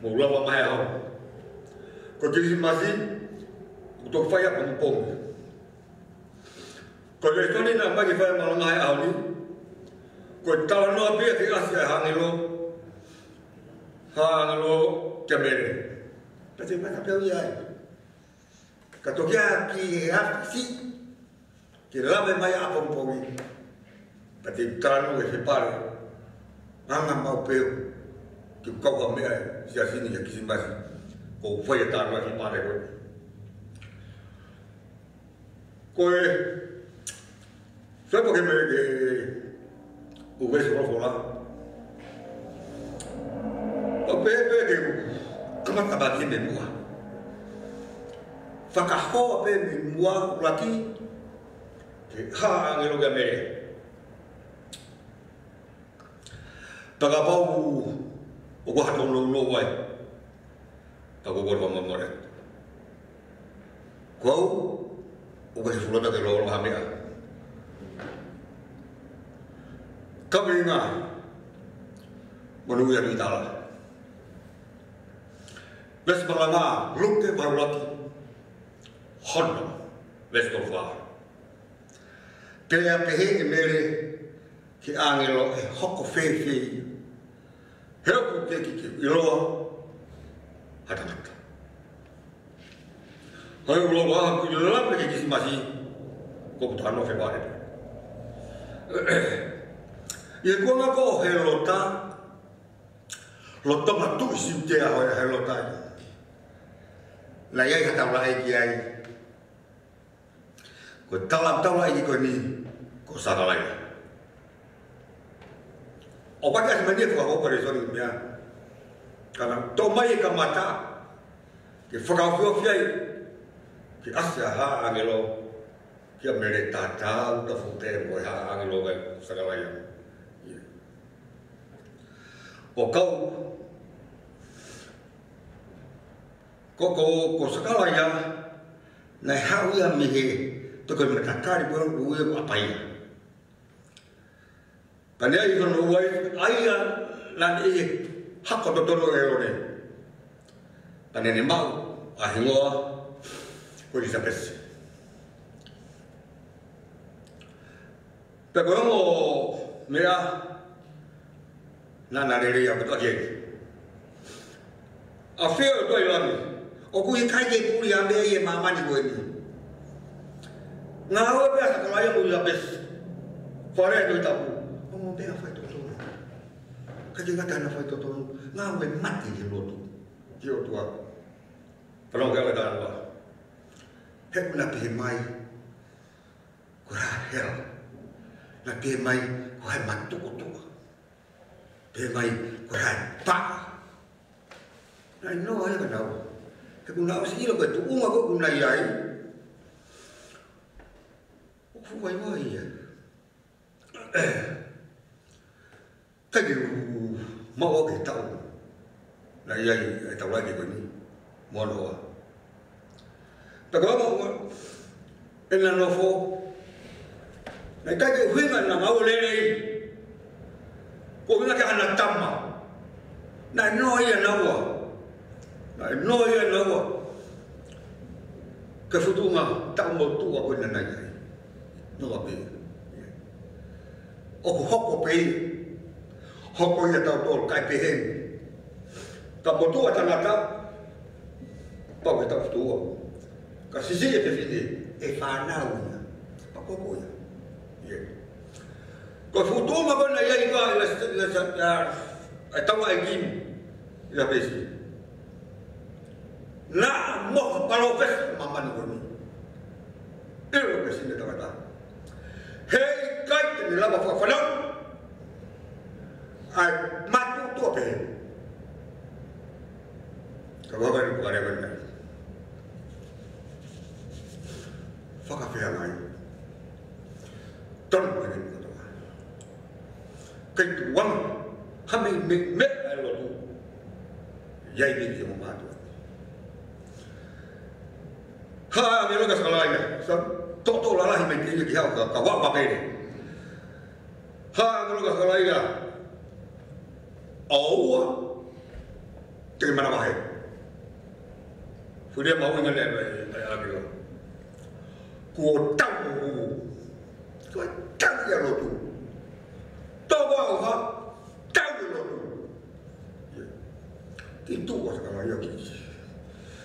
Mou lava mai ʻaho. Ko Kilisimasi, ʻoku toki fai ʻapongipongi. Ko e lēsoni naʻe ʻomai ke fai e malanga he ʻaho ni, ko e talanoa pē ia ki he ʻasi ʻa e ʻāngelo, ʻa e ʻāngelo kia Mele. Pea te mata pē au ia ai. Ka toki ʻā ki he afi siʻi, ke lave mai ʻapongipongi. Pea te u talanoa ki he fepale. Anga maʻu pē au ke u kau ha meʻa ʻi he siasi ni ʻi he Kilisimasi. Ko u fai e talanoa ki he fepale ko ē. Ko e, sai pē ke mei he ʻū veesi folofola. ʻOku pehē pē ke u kamata pē mei muʻa. Fakahoa pē mei muʻa ʻuluaki, ki he ʻāngelo kia Mele. Pea kapau ʻoku ʻi ai ha tōnounou ai, pea ko e kole fakamolemole. Ko au, ʻoku ʻikai fuʻu loto ke lolo ha meʻa. Ka mei ngā monūʻia ni tala. Veesi malanga, Luke vahe ʻuluaki, hono, veesi tolu fā. Pea pehē ʻe Mele ki he ʻāngelo, ʻe hoko fēfē ia? He ʻoku teʻeki ke u ʻiloa ha tangata. He ʻoku ou lava ʻaʻaku ʻo lave ki he Kilisimasi, Ko e puta no fe vale. ʻI he kuonga ko ē ʻo Hēlota, lolotonga tuʻi Siutea ʻo Hēlota ia, naʻe ʻi ai ha taulaʻeiki ai. Ko e tala taulaʻeiki ko eni ko Sakalaia. ʻOku ʻikai ke ʻasi mai ʻi he fakahoko lēsoni meʻa. Ka naʻe toʻo mai e kamata ke fakaofiofi ai, ke ʻasi ha ʻāngelo kia Meletata, ʻo tafoki pē mo e ha ʻāngelo ʻa Sakalaia. ʻIo. ʻO kau, ko, ko, ko Sakalaia, naʻe haʻu ia mei he tokoni matakali pē ʻo e ʻapasia. Pea naʻe ʻi ai hono uaifi, ʻa ia naʻe ʻi he hako totonu ʻo ʻĒlone. Pea naʻá ne maʻu ʻa e hingoa ko ʻIlisapesi. Pea ko e ongo meʻa naʻá na lelei ʻaupito ki ai. ʻAfio ʻa e ʻOtua ʻi langi, ʻoku ʻikai ke puli ha meʻa ʻi he māmani ko eni. Ngāue pē ʻa Sakalaia mo ʻIlisapesi. Fale ʻa e Tohi Tapu. Ongo meʻa faitotonu. ʻIkai ke ngata ʻi he faitotonu. Ngāue mate ʻi he lotu ki he ʻOtua. Fanongo ki he talanoa. He ʻoku na pehē mai ko e hā e hela. Na pehē mai ko e hā e matuʻotuʻa. Pehē mai ko e hā e paʻa. Naʻe ʻiloa ia ʻe kinaua. He kuo na ʻosi ʻilo ko e tuʻunga ko ē ʻoku na ʻi ai, ʻoku fuʻu vaivai ia. ʻIkai ke u maʻu au ki he taʻu naʻe ʻi ai e taulaʻeiki ko eni mo hono hoa. Pea ko e ʻuhinga ʻena nofo, naʻe ʻikai ke ʻuhinga ʻena ngāue lelei, ko e ʻuhinga ki haʻana tama. Naʻe ʻiloa ia ʻe naua. Naʻe ʻiloa ia ʻe naua. Ko e fuʻu tuʻunga taʻu motuʻa ko ē naʻá na ʻi ai. Noa pē. ʻOku hoko pē ia. Hoko ia tautolu kae pehē ni. Ka motuʻa tangata, pau ke tau futua. Ka siʻisiʻi e fefine, ʻe fānau ia. Pea ko ia. ʻIo. Ko e fuʻu tuʻunga ko ē naʻe ʻi ai ʻa e, ʻa e, ʻa e, ʻa e taulaʻeiki ʻIlisapesi. Naʻa mo ha palōfesa ʻi māmani ko eni. ʻIlo pē siʻene tangata. Heʻikai te ne lava fakafanau ʻa e matuʻotuʻa pehē. Ka ʻoku ʻikai ke u kale mai. Fakafeangai. Tonu mai ke u katoa. Kei tuʻunga, ha meʻa, meʻa, meʻa ʻa e lotu. ʻI ai meʻa ki he mātuʻa. Hā ʻa e ʻāngelo kia Sakalaia, sa, toʻotoʻo lalahi mai pē ia ki haʻu ka, ka vaʻa pē pele. Hā ʻa e ʻāngelo kia Sakalaia, ʻoua te ke manavahē. Fulia mau ina lea mai, ʻa e ʻāngelo. Kuo tau ʻo ʻuʻu. Kuo tau ia lotu. Tau ʻo ha, tau ia lotu. Ki tuʻa Sakalaia ki.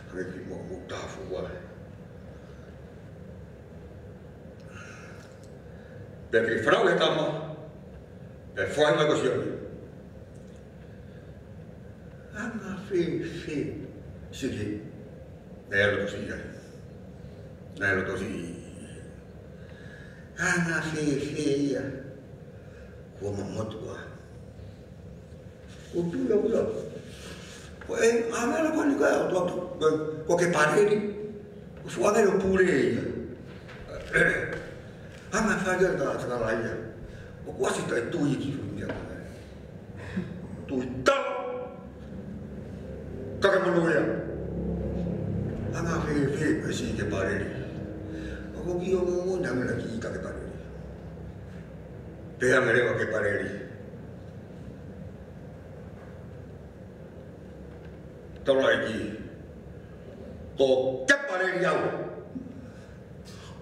Hangē ki mo mo tafu wa. Pea ke fanau e tama. Pea foaki mai ko Sione. Anga fēfē, Sione. Naʻe loto siʻi ai. Naʻe loto siʻi. Anga fēfē ia. Kuo ma motuʻa. Ko tu la ula. Ko e, anga la ko ni ka, ko, ko, ko Kepareli. Ko fuʻu ʻāngelo pule ia. Anga fai ia ka Sakalaia. ʻOku ʻasi taʻetui ki fuʻu meʻa. Tui tau. Ka ke monūʻia. Anga fēfē ko e siʻi Kepareli. ʻOku ki o mo mo na mena ki ka Kepareli. Pea mele wa Kepareli. Taulaʻeiki. Ko Kepareli au.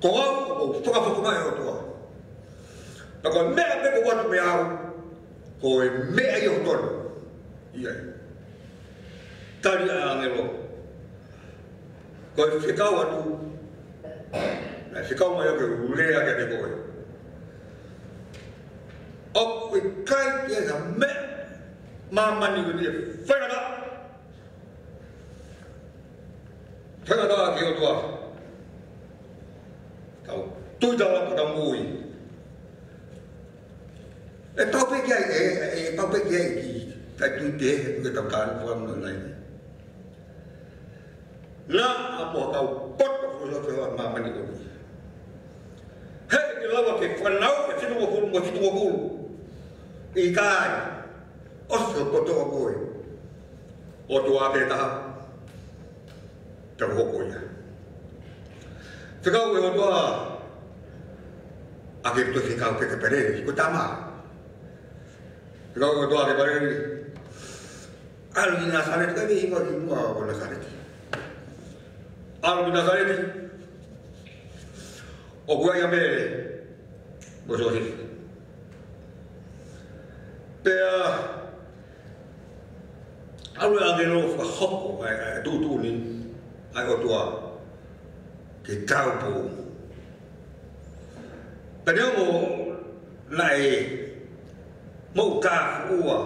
Ko au, ko fakafofonga ʻe ʻOtua. Pea ko e meʻa pē ko atu mei au, ko e meʻa ia ʻoku tonu. ʻIo. Tali ʻa e ʻāngelo. Ko e fekau atu. ʻE fekau mai ʻo ke u lea kiate koe. ʻOku ʻikai ke ʻi ai ha meʻa ʻi māmani ʻoku te faingataʻa. Faingataʻa ki he ʻOtua. Tau tui tau laka tau moʻui. ʻE tau pē ki ai, ʻe, ʻe tau pē ki ai ki, tai tui pē, he tui ke tau tāna, puan no nai. Naʻa mo kau poto ko lo ke wa māmani ko ni. He ke lava ke fanau ke tino ko kulu, mo tino ko kulu. ʻIkai, ʻosi poto ko koe. ʻOtua pē taha. Te u hoko ia. Fekau ʻe he ʻOtua. ʻA ke to fekau ke te pere, ko tama. Fekau ʻe he ʻOtua ke pere. ʻAlu ki Nasareti, ka ʻi he hingoa ki muʻa ʻo Nasareti. ʻAlu ki Nasareti. ʻOku ʻi ai ʻa Mele mo Siosefa. Pea ʻalu e ʻāngelo fakahoko ʻa e, ʻa e tuʻutuʻuni ʻa e ʻOtua ke taupou. Pea neongo naʻe mou kāfuʻua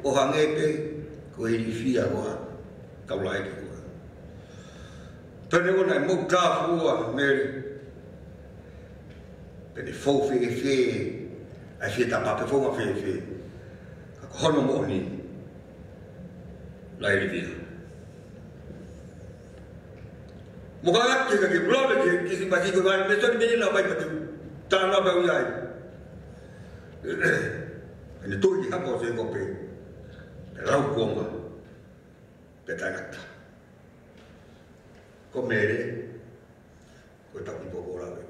ʻo hangē pē ko e ilifia ko ē ʻa e taulaʻeiki ko ē. Pea neongo naʻe mou kāfuʻua ʻa Mele, pea ne fou fēfē, ʻa e fie tapa pē, fou fēfē. Ka ko hono moʻoni, naʻe ilifia. Mo ka ake ka ke pulave ke, ke si mati ko vale, me soni meni na vai patu. Tāna pē ui ai. ʻEne tui ki hapa ʻo se ko pē. Pea lau kuonga. Pea tangata. Ko Mele, ko e taki pō ko lave.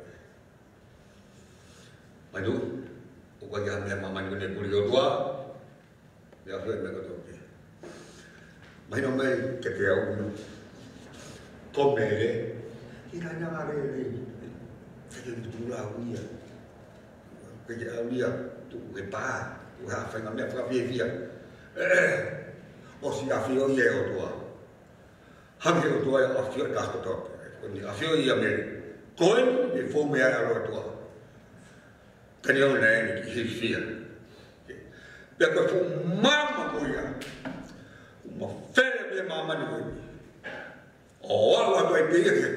Mai tu, ʻoku ʻikai ha meʻa ʻi māmani ko eni ʻe puli ʻOtua. Ia fue me koto ke. Mai no mai ke te au no. Ko Mele. Ki ka na vale le. Ke te tu la uia. Ke te au ia tu e pa. Tu ha fai na meʻa fakafiefia. ʻOsi ʻafio ia ʻe he ʻOtua. Hangē ʻOtua ia ʻafio ʻi he kotoa pē. Ko eni ʻafio ia Mele. Ko eni ʻe fou mei ai ʻa e ʻOtua. Ka neongo naʻe ʻi ai e kiʻi hilifia. Pea ko e fuʻu maama ko ia. Fuʻu mafele pē māmani ko eni. ʻO aʻu atu ai pē ia ke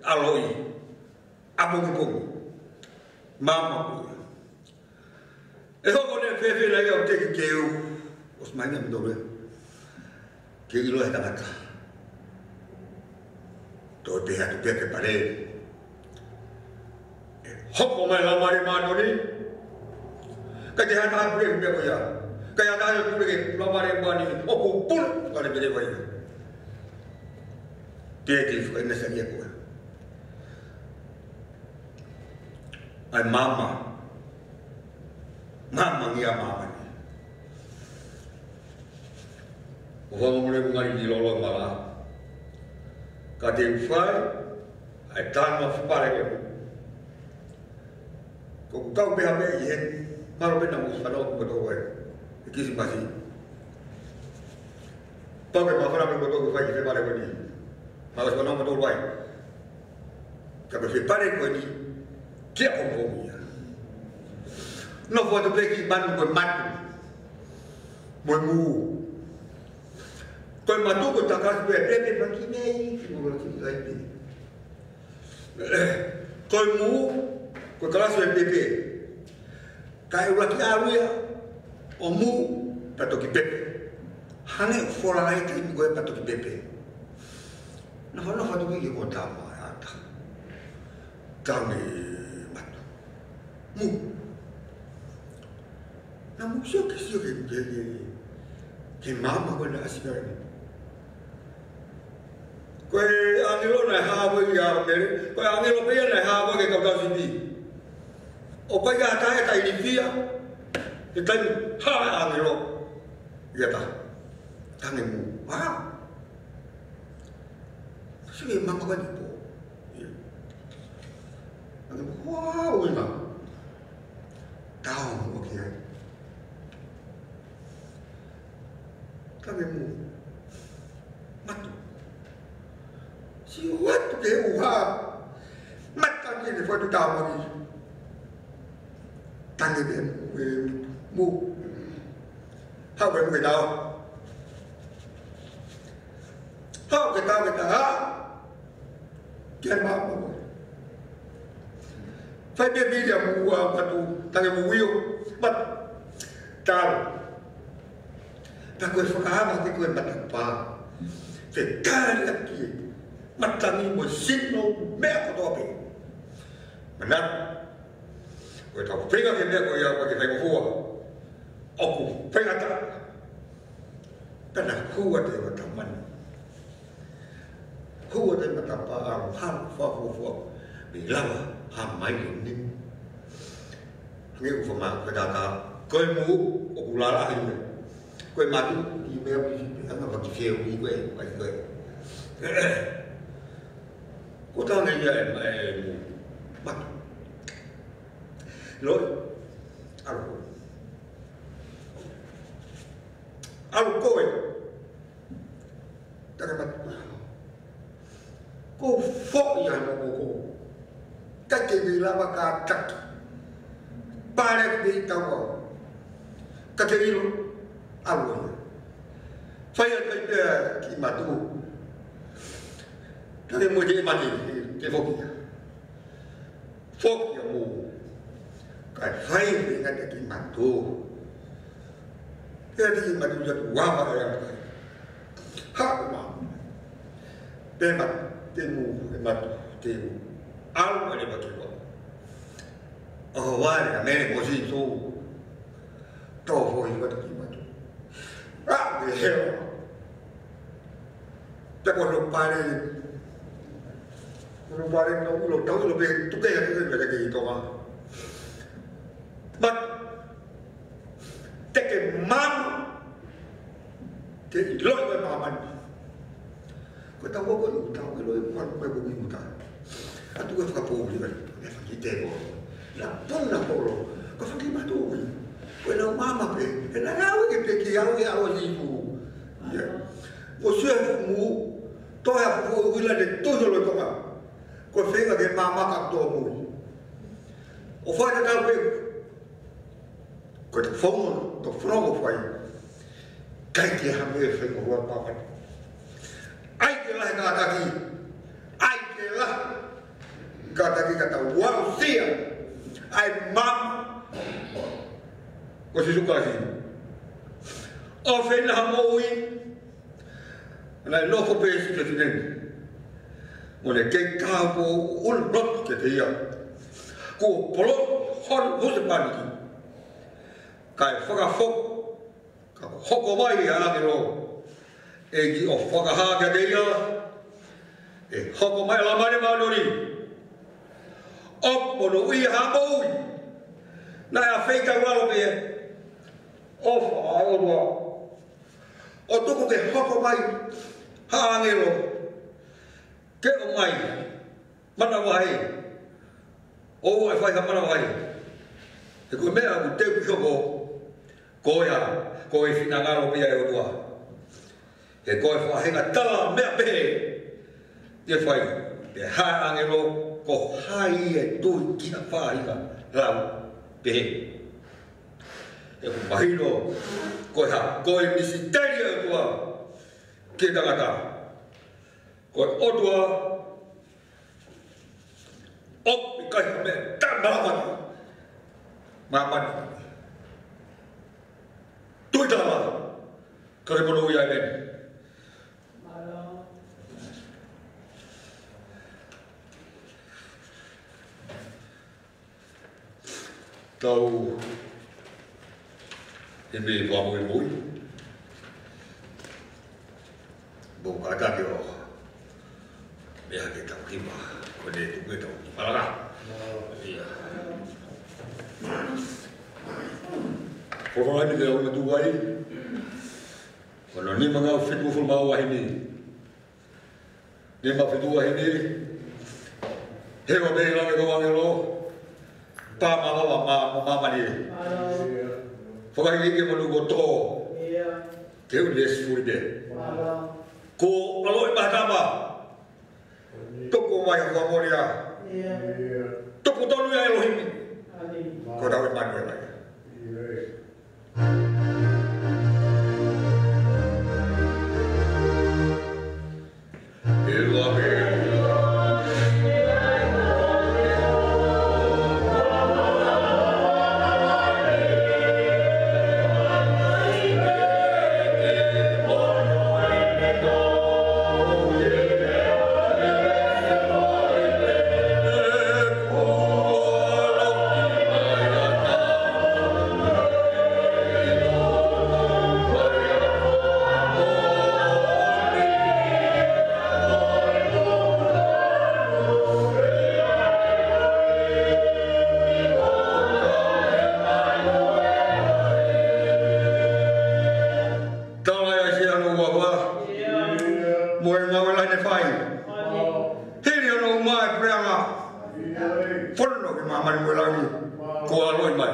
ʻaloʻi. ʻApongipongi. Maama ko ia. ʻE hoko ʻene fēfē naʻa ia ʻo teki ke u. ʻOsi mai na mi tole. Ke ʻilo he tangata. Toe pehē atu pē ke pale. Hoko mai Laumālie Māʻoniʻoni. Ka te hana atu pē ko ia. Ka ia tā atu pē ke Laumālie Māʻoniʻoni. ʻOku pulu, ka le pele vai. Te te fuka ina sa ia ko ia. ʻAi maama. Maama ngia maama ni. ʻO whanga mole mo ngari ki lolo mala. Ka te u fai, ʻai tāna fipale ko. Ko ku kau pē ha meʻa ʻi heni, malo pē na mo fanau ko tō koe. ʻE Kilisimasi. Pau ke mafana pē ko tō koe fai ki fipale ko ni. Malo fanau mo tō koe. Ka ko e fipale ko eni, kia ko mo ia. Nofo atu pē ki manu ko e matu. Mo e mū. Ko e matu ko e kalasi pē, pē, pē, pē, ki mei, ki mo ki ai pē. Ko e mū, ko e kalasi pē, pē. Ka e ʻuluaki ʻalu ia ʻo mū, pea toki pepe. Hangē ko e fola ai taimi ko ē pea toki pepe. Nofo, nofo atu ki he ko tama ʻe ata. Tama e matu. Mū. Naʻa mou sio ke sio ke, ke, ke, ke maama ko ē naʻe ʻasi ai. Ko e ʻāngelo naʻe hā ko ē ʻia Mele, ko e ʻāngelo pē ia naʻe hā ko ē ki he kautau sipi. ʻOku ʻikai ha taha ʻe taʻilifia, he taimi hā e ʻāngelo ia ta. Tange mū. Wow. Sio ke maama ko eni pō. Ia. Tange mū. Wow, ina. Tau mo ki ai. Tange mū. Matu. Sio atu ke ʻuha. Tangi pē, ē, mou. Haʻu pē mou ke tau. Haʻu ke tau ke tau. Ke ma mo. Fai pē pili a mou a matu, tangi mou io. Matu. Tau. Pea ko e fakaava ke ko e matapā. Ke kali ake. Matangi mo sino meʻa kotoa pē. Manatu. Ko e tau feinga ke meʻa ko ia ko e ke faingofua. ʻOku faingataʻa. Pea na hua te matamani. Hua te matapā ʻalu halo fakafuafua. Mei lava ha mai lo ni. Nge ufa ma ko e tata. Ko e mou ʻoku lalahi me. Ko e matu i meʻa pisi pe anga waki feu i ko e, waki ko e. Ko tau nei ia e, e mou. Matu. Loi. ʻAlu. ʻAlu koe. Taka matu. Ko foʻi ana mo ko. Ka ke ni lava ka taki. Pale ke ni taua. Ka ke ilo. ʻAlu ia. Fai atu ai pea ki matu. Ka ke mo te mate, te foki. Foki a mou. Kae fai me ngata ki matu. Pea ki matu ia tu wama e anga. Haʻu ma. Pea ma, te mou, e matu, te mou. Au ma le matu wa. O wale a mele mo si so. Tō foʻi matu ki matu. A, me heo. Te ko lo pare. Ko lo pare no lo tau lo pe tu ke ya ke ke ke to ma. Ma te ke man ke lo pe ma man. Ko tau ko tau ke lo ma ko ko ni ta. A tu ka fakapoʻuli ka e fakite ko. La pona polo. Ko faki matu. Ko e lau mama pe. E la lau ke pe ki au ke au si fu. Ia. Ko sue fu mu. Toʻo e fu uila de toʻo lo toka. Ko fenga ke mama ka to mu. ʻO fai ka pe. Ko e fou, ko e fou ko fai. Kai ke ha me fai ko hua papa. ʻAi ke lahi kātaki. ʻAi ke lahi kātaki ka tau aʻusia. ʻAi mama. Ko Sīsū Kalaisi. ʻO fena ha moʻui. Naʻe nofo pē si ke tineni. Mo ne kei ka ko un lot ke te ia. Ko polo hon husepāniti. Kae fakafo, ka hoko mai ʻa ʻāngelo. ʻEiki ʻo fakahā kiate ia. ʻE hoko mai la mane ma lori. ʻOku mono ia ha moʻui. Naʻe ʻafeitaulalo pē. ʻOfa ʻa e ʻOtua. ʻO tuku ke hoko mai ha ʻāngelo. Ke ʻomai. Manavahē. ʻOua ʻe fai ha manavahē. He ko e meʻa ʻoku teu ki hoko. Ko ia, ko e finangalo pē ia ʻo e ʻOtua. He ko e faʻahinga tala meʻa pehē. Ke fai, ke ha ʻāngelo, ko hai ʻe tui ki ha faʻahinga lau pehē. ʻOku mahino, ko e hā, ko e misiteli ʻo e ʻOtua, ki he tangata. Ko e ʻOtua, ʻoku ʻikai ha meʻa, tā māmani. Māmani. Tui tā māmani. Ka ke mono ia ʻeni. Tau himi fakamuimui. Mou kātaki ʻo meʻa ke tau hima. Ko ʻene tuku e tau hima laka. Ia. Folofola ni ke au na tuai. Ko hono nima ngaahi fitu fulu mā ua himi. Nima fitu ua himi. He ua mei langi ko ʻāngelo. Pā mā lava mā, mā, māmani. Fakahiki ke manu ko tō. Ke u lesi fuli pē. Ko ʻaloʻi mātama. Toko mai a fua mori a. Toko tonu ia ʻElohimi. Ko tau ʻEmanuela. Langi, ko e ʻaloʻi mai.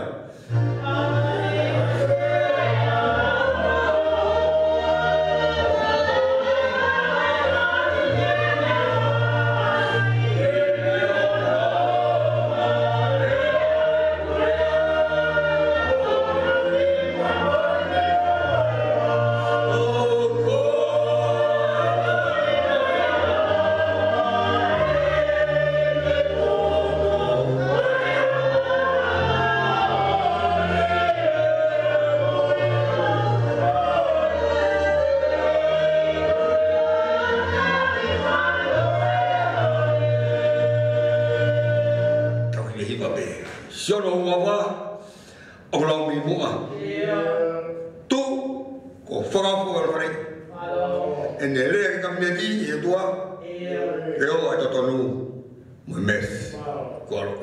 Tau hiva pē. Siʻono ua ua, ʻoku lau mi muʻa. Tuʻu, ko e fakafofonga ʻo e fale. ʻEne lea ki he Kapineti ʻa e ʻOtua. ʻE ʻoua ʻe totonu mo e mesi. Ko alo.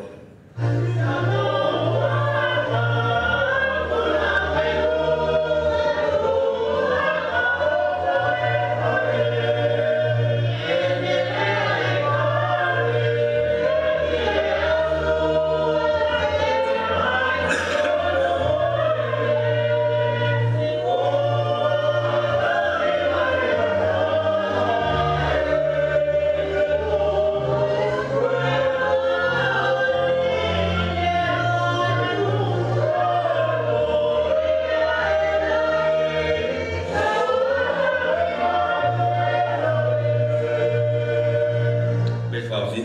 Pea fausi.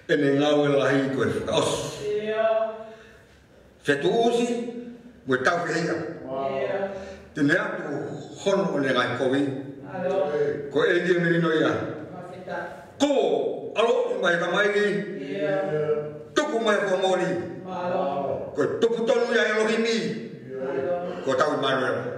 ʻEne ngāue lahi ko e fakaʻosi. Fetuʻusi, mo e tau fehiʻa. Te ne ʻatu hono ʻo ne ngaahi kovi. Ko e ʻEiki ʻo e melino ia. Ko e ʻaloʻi mai ka mai ki. Tuku mai ko moni. Ko e tupu tonu ia ʻa ʻElohimi. Ko e tau Imanuela.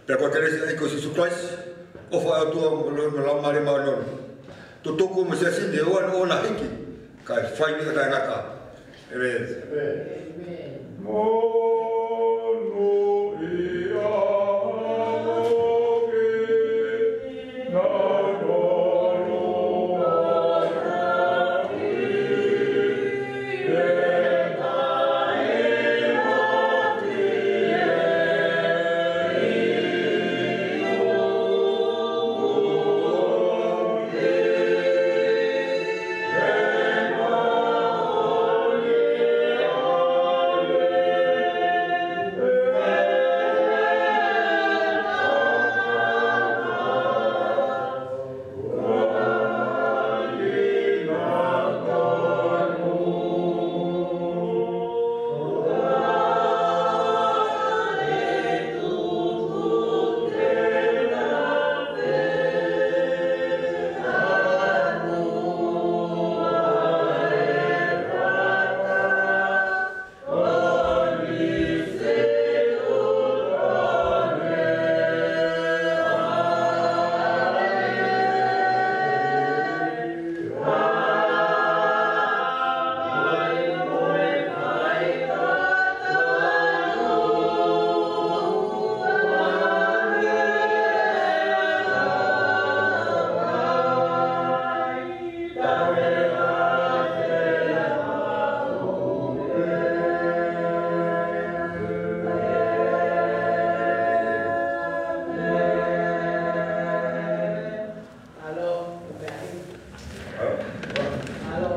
Pea ko e kelesi ʻa e ʻEiki ko Sīsū Kalaisi, ʻofa ʻa e ʻOtua mo e Laumālie Māʻoniʻoni, tutuku mo e siasi ni ʻo ʻoua naʻa hiki, kae fai ni ka taʻengata. ʻĒmeni. Alo,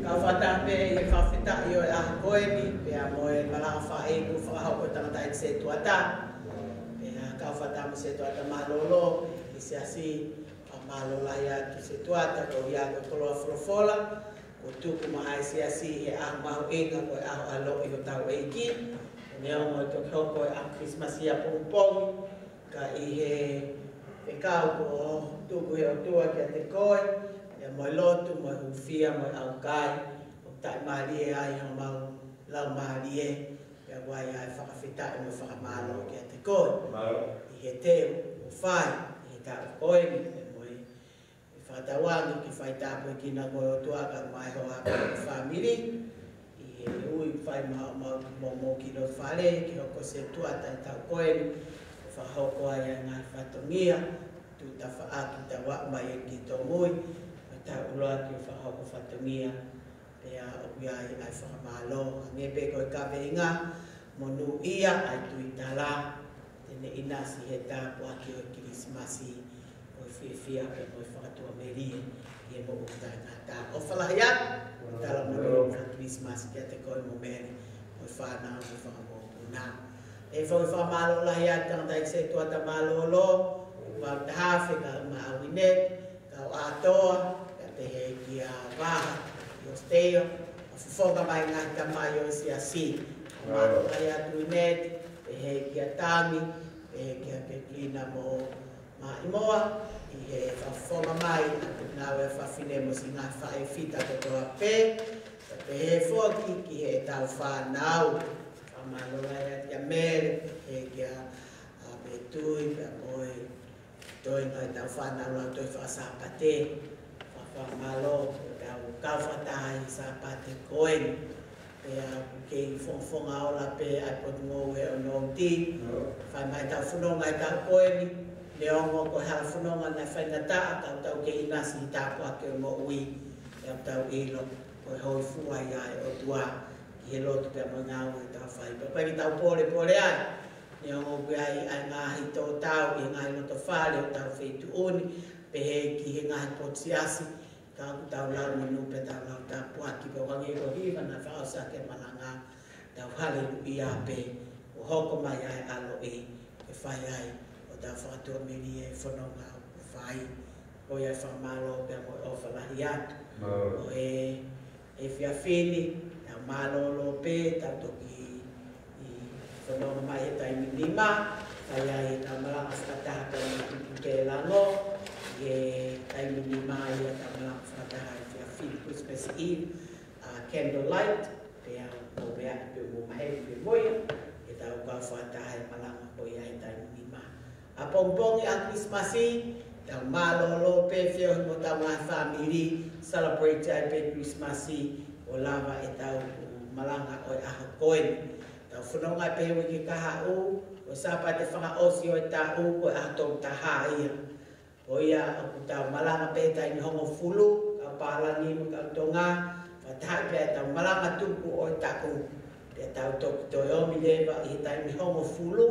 ka fata pē ʻi he fakafetaʻi ʻo e ʻaho ko eni, pea mo e malaʻe fai kuo fakahoko ʻe he tangataʻeiki sētuata. Kau fakataha mo e Setuata mālōlō ʻi he Siasi, ʻoku mālō lahi atu Setuata, ko ia ko e koloa folofola kuo tuku maʻa e Siasi he ʻaho mahuʻinga ko e ʻaho ʻaloʻi ʻo hotau ʻEiki. Neongo ʻe toki hoko e ʻaho Kilisimasi ʻapongipongi, ka ʻi he fekau kuo tuku he ʻOtua kiate koe, pea mo e lotu, mo e hūfia, mo e ʻaukai, ʻoku taʻimālie ai homau laumālie, pea ʻoku ʻi ai ʻa e fakafetaʻi mo e fakamālō kiate koe. Mālō. ʻI he teu kuo fai ʻi he taʻu ko eni, pea mo e fakatauange ke faitāpuekina koe ʻe he ʻOtua kae ʻumaʻā ho hoa mo e fāmili. ʻI he ui fai maʻu mo, mo, mo ki loto fale, ke hoko Setuata ʻi he taʻu ko eni, ʻo fakahoko ai ʻa e ngaahi fatongia, tuʻu tafaʻaki, tau aʻu mai eni ki Tonui, ʻo tau ʻuluaki ʻo fakahoko fatongia, pea ʻoku ʻi ai ʻa e fakamālō, hangē pē ko e kaveinga, monūʻia ʻa e tuitala, te ne ʻinasi he tāpuaki ʻo e Kilisimasi, ko e fiefia pea mo e fakatuʻamelie ʻi he moʻui taʻengata. ʻOfa lahi atu, ʻoku tala monū fakakilisimasi kiate koe mo Mele, mo e fānau mo e fanga mokopuna. ʻE foki e fakamālō lahi atu ki he tangataʻeiki Setuata mālōlō, Vautahafe kae ʻumaʻā Uineti, kau ʻAtoa, pea pehē kia Vaha ʻi ʻAositelēlia, ʻa e fofonga mai ngaahi tamai ʻo e Siasi. Mālō. Mālō lahi atu Uineti, pehē kia Tangi, pehē kia Ketilina mo Maʻimoa, ʻi he fakafofonga mai ʻa e ngāue ʻa e fafine mo siʻi ngaahi faʻē fita kotoa pē, pea pehē foki ki heʻetau fānau. Fakamālō lahi atu kia Mele, pehē kia, ʻa, Metui, pea mo e toenga ʻetau fānau Lautohi Faka-Sāpate. Fakafakamālō, ʻetau kau fakataha ʻi he Sāpate ko eni. Pea ʻoku kei fongafonga ola pē ʻa e potungāue ʻo e nouti. Fai mai ʻetau fononga ʻi he taʻu ko eni, neongo ko e hala fononga naʻe faingataʻa, ka ʻoku tau kei ʻinasi he tāpuaki ʻo e moʻui. Pea ʻoku tau ʻilo ko e hōifua ia ʻa e ʻOtua ki he lotu pea mo e ngāue ʻoku tau fai. Pea ʻoku ʻikai ke tau pōlepole ai, neongo ʻoku ʻi ai ʻa e ngaahi tō tau ʻi he ngaahi loto fale ʻo hotau feituʻu ni, pehē ki he ngaahi potu siasi, ka ʻoku tau lau monū pea tau lau tāpuaki, pea ʻoku hangē ko e hiva naʻe fakaʻosi ʻaki e malanga, tau haleluʻia pē, kuo hoko mai ʻa e ʻaloʻi, ke fai ai hotau fakatuʻamelie he fononga ʻoku fai. Ko ia e fakamālō pea mo e ʻofa lahi atu. Mālō. ʻO e efiafi ni, tau mālōlō pē, tau toki ʻi fononga mai he taimi nima, fai ai ʻetau malanga fakataha pea mo Tupu Kelango, he taimi nima ia ʻetau malanga fakataha he efiafi ni, Christmas Eve, ʻa, candlelight, pea mou meaʻi pē mou maheni pē mo ia, ʻetau kau fakataha he malanga ko ia he taimi nima. ʻApongipongi ʻa Kilisimasi, tau mālōlō pē feohi mo hotau ngaahi fāmili, celebrate ai pē Kilisimasi, ʻo lava ʻetau malanga ʻo e ʻaho ko eni. Tau fononga pē he uike kahaʻu, ko e Sāpate fakaʻosi ʻo e taʻu, ko e ʻaho tolu taha ia. Ko ia ʻoku tau malanga pē he taimi hongofulu, kau pālangi mo kau Tonga, fakatahaʻi pē ʻetau malanga tuku ʻo e taʻu. Pea tau toki toe ʻomi leva ʻi he taimi hongofulu,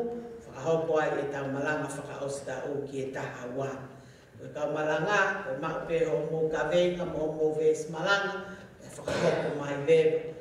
fakahoko ai ʻetau malanga fakaʻosi taʻu ki he taha ua. Ko e kau malanga, ko e maʻu pē hoʻomou kaveinga mo hoʻomou veesi malanga, pea fakahoko mai leva.